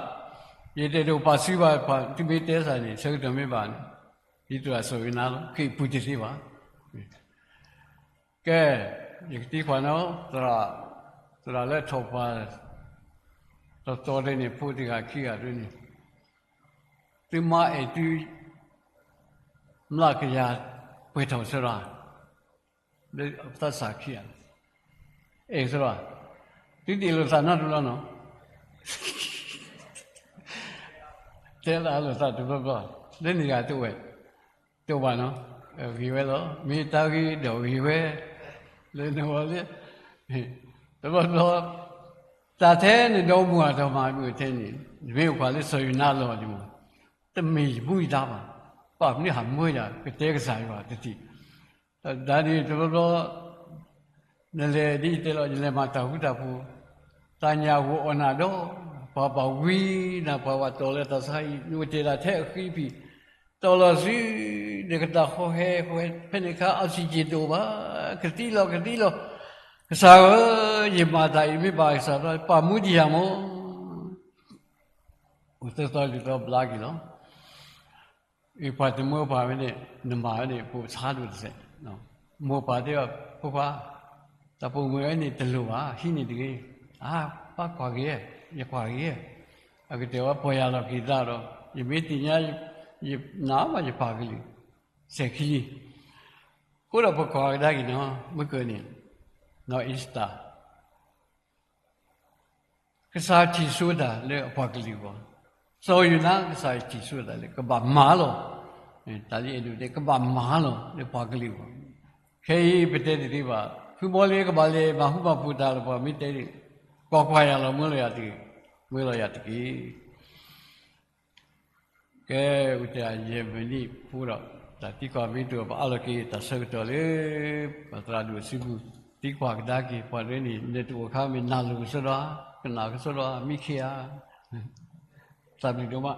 ယတအဲၣ်ဒိးပာ်စုဘၣ် ပှၤသုမ့ၢ်တဲစ့ၢ်န့ၣ် ဆၢကတီၢ်မ့ၢ်ဘၣ်န့ၣ် ဒ်သိးစီၤယိၤနါလီၤ ဃ့ၢ်ပူၤတသ့ဘၣ်. ကဲ, ယကသံကွၢ်နီၤ သရၣ်, သရၣ်လၢထီၣ်ပှၢ် တီတီဒ်န့ၣ် ဖိတဂၤခံဂၤဒ်န့ၣ်, သုမါအဲၣ်သု မျးကယၤပှဲၤထီၣ်စ့ၢ်ကီး, လၢသးစၢ်ခံဂၤ, အဲၣ်ကစီဒီ, သုတ့ၢ်လိာ်သးနီတဘျီနီၤ, တဲလၢအလိာ်သးတဘျီဘျီ, လၢန့ၣ်ဂၤတအိၣ်ဝဲ, တအိၣ်ဘၣ်နီၤ, ဂ့ၤဝဲလီၤ, မ့ၢ်တၢ်ဂ့ၤဒီးဂ့ၤဝဲ, လၢနဝီလၢ, တဘျီဘျီ, တၢ်ထဲနဒီမါတၢ်မၤမုာ်ထဲန့ၣ်, နမ့ၢ်အိၣ်ကွၢ်လၢစီၤယိၤနါလီၢ်န့ၣ်မး, တမ့ၢ်ယဘူၣ်ယတၢ်ဘၣ်, ပာ်မနုၤဟးမၢယၤ ကတဲကစၢ်ယွၤတသ့, တၢ်န့ၣ်တဘျီဘျီ နလဲၤဒ်ယတဲလီၤ နလဲၤမၤတၢ်ဃူတၢ်ဖိး, တၢ်ညၣ်ဂိၢ်အီၣ်နၤဒီး, ပှၤဘၣ်ဝံနၤ ပှၤဘၣ်တီၢ်လၢတၢ်ဆါဟံၣ် နအိၣ်တ့ၢ်ဒၣ်ထဲအဃံဖံး, တီၢ်လီၤဆူ နကတၢ်ဟီၣ်ဟဲဃီဟဲ ဖဲန့ၣ်အခါ oxygen တအိၣ်ဘၣ်, ကသံလီၤကသံလီၤ, ကစၢ်ဧၢ, ယမၤတၢ်အံၤမ့ၢ်ဘၣ်ကစၢ်ဒီး ပာ်မူဒံးယၤမး အိၣ်သၢသီလွံၢ်သီဘျါက့ၤလီၤ. အပှၤတမၢပှၤဝဲန့ၣ် နမၤဝဲန့ၣ် ပအိၣ်ဆါဒိၣ်တစဲး, မိၢ်ပၢ်တဲအီၤ ဖိခွါ, တၢ်ပိာ်မုၣ်ဝဲန့ၣ်တလိၣ်ဘၣ် ဟံးန့ၢ်တဂ့ၤ, အါ, ပၢ်ကွၢ်က့ၤ, ယကွၢ်က့ၤ, အကတၢၢ်ဝဲပီၢ်ယၢ်လီၤက့ၤသးဒီး ယမ့ၢ်သ့ၣ်ညါ, ယနာ်မးယပၢ်ကလုၢ်, စဲးခံလံ, အဃိဒီးပကွၢ်ကဒါက့ၤနီၤ မုၢ်ကၢၢ်န့ၣ်, နီၢ်အ့ၤစတၢ် ကစၢ်ထံၣ်ဆိတၢ်လၢအပှၤကလုာ်အဂီၢ်, စီၤယိၤနါကစၢ်ထံၣ်ဆိတၢ်လၢကဘၣ်မၤလီၤ, တၢ်လၢအဲၣ်ဒိးတဲ ကဘၣ်မၤလီၤလၢပှၤကလုာ်အဂီၢ်, ခဲအံၤပတဲတသ့ဘၣ်, ဖုဘီလ့ကဘၣ်လဲၤမၤဟူမၤပူၤတၢ်လၢပှၤမ့ၢ်တဲန့ၣ်, ကွၢ်ကွၢ်ယၤလီၤ မၢလီၤယၤတက့ၢ်, မၢလီၤယၤတက့ၢ်. ကဲ, ဝံၤတယဲၢ်မံးနံးဖိဒီး တၢ်သံကွၢ်မ့ၢ်တအိၣ် ပအးလီၤက့ၤတၢ်ဆၢကတီၢ်လၢ ပသရၣ်ဒိၣ်စုပူၤ သံကွၢ်ကဒါက့ၤ ပှၤဒ်န့ၣ် နတအိၣ်အခါမ့ၢ်နၢ်လိၤကစီဒီဧါ, ကနၣ်ကစီဒီဧါ, မံခ့ဧါ, သးဘျုးဒိၣ်မး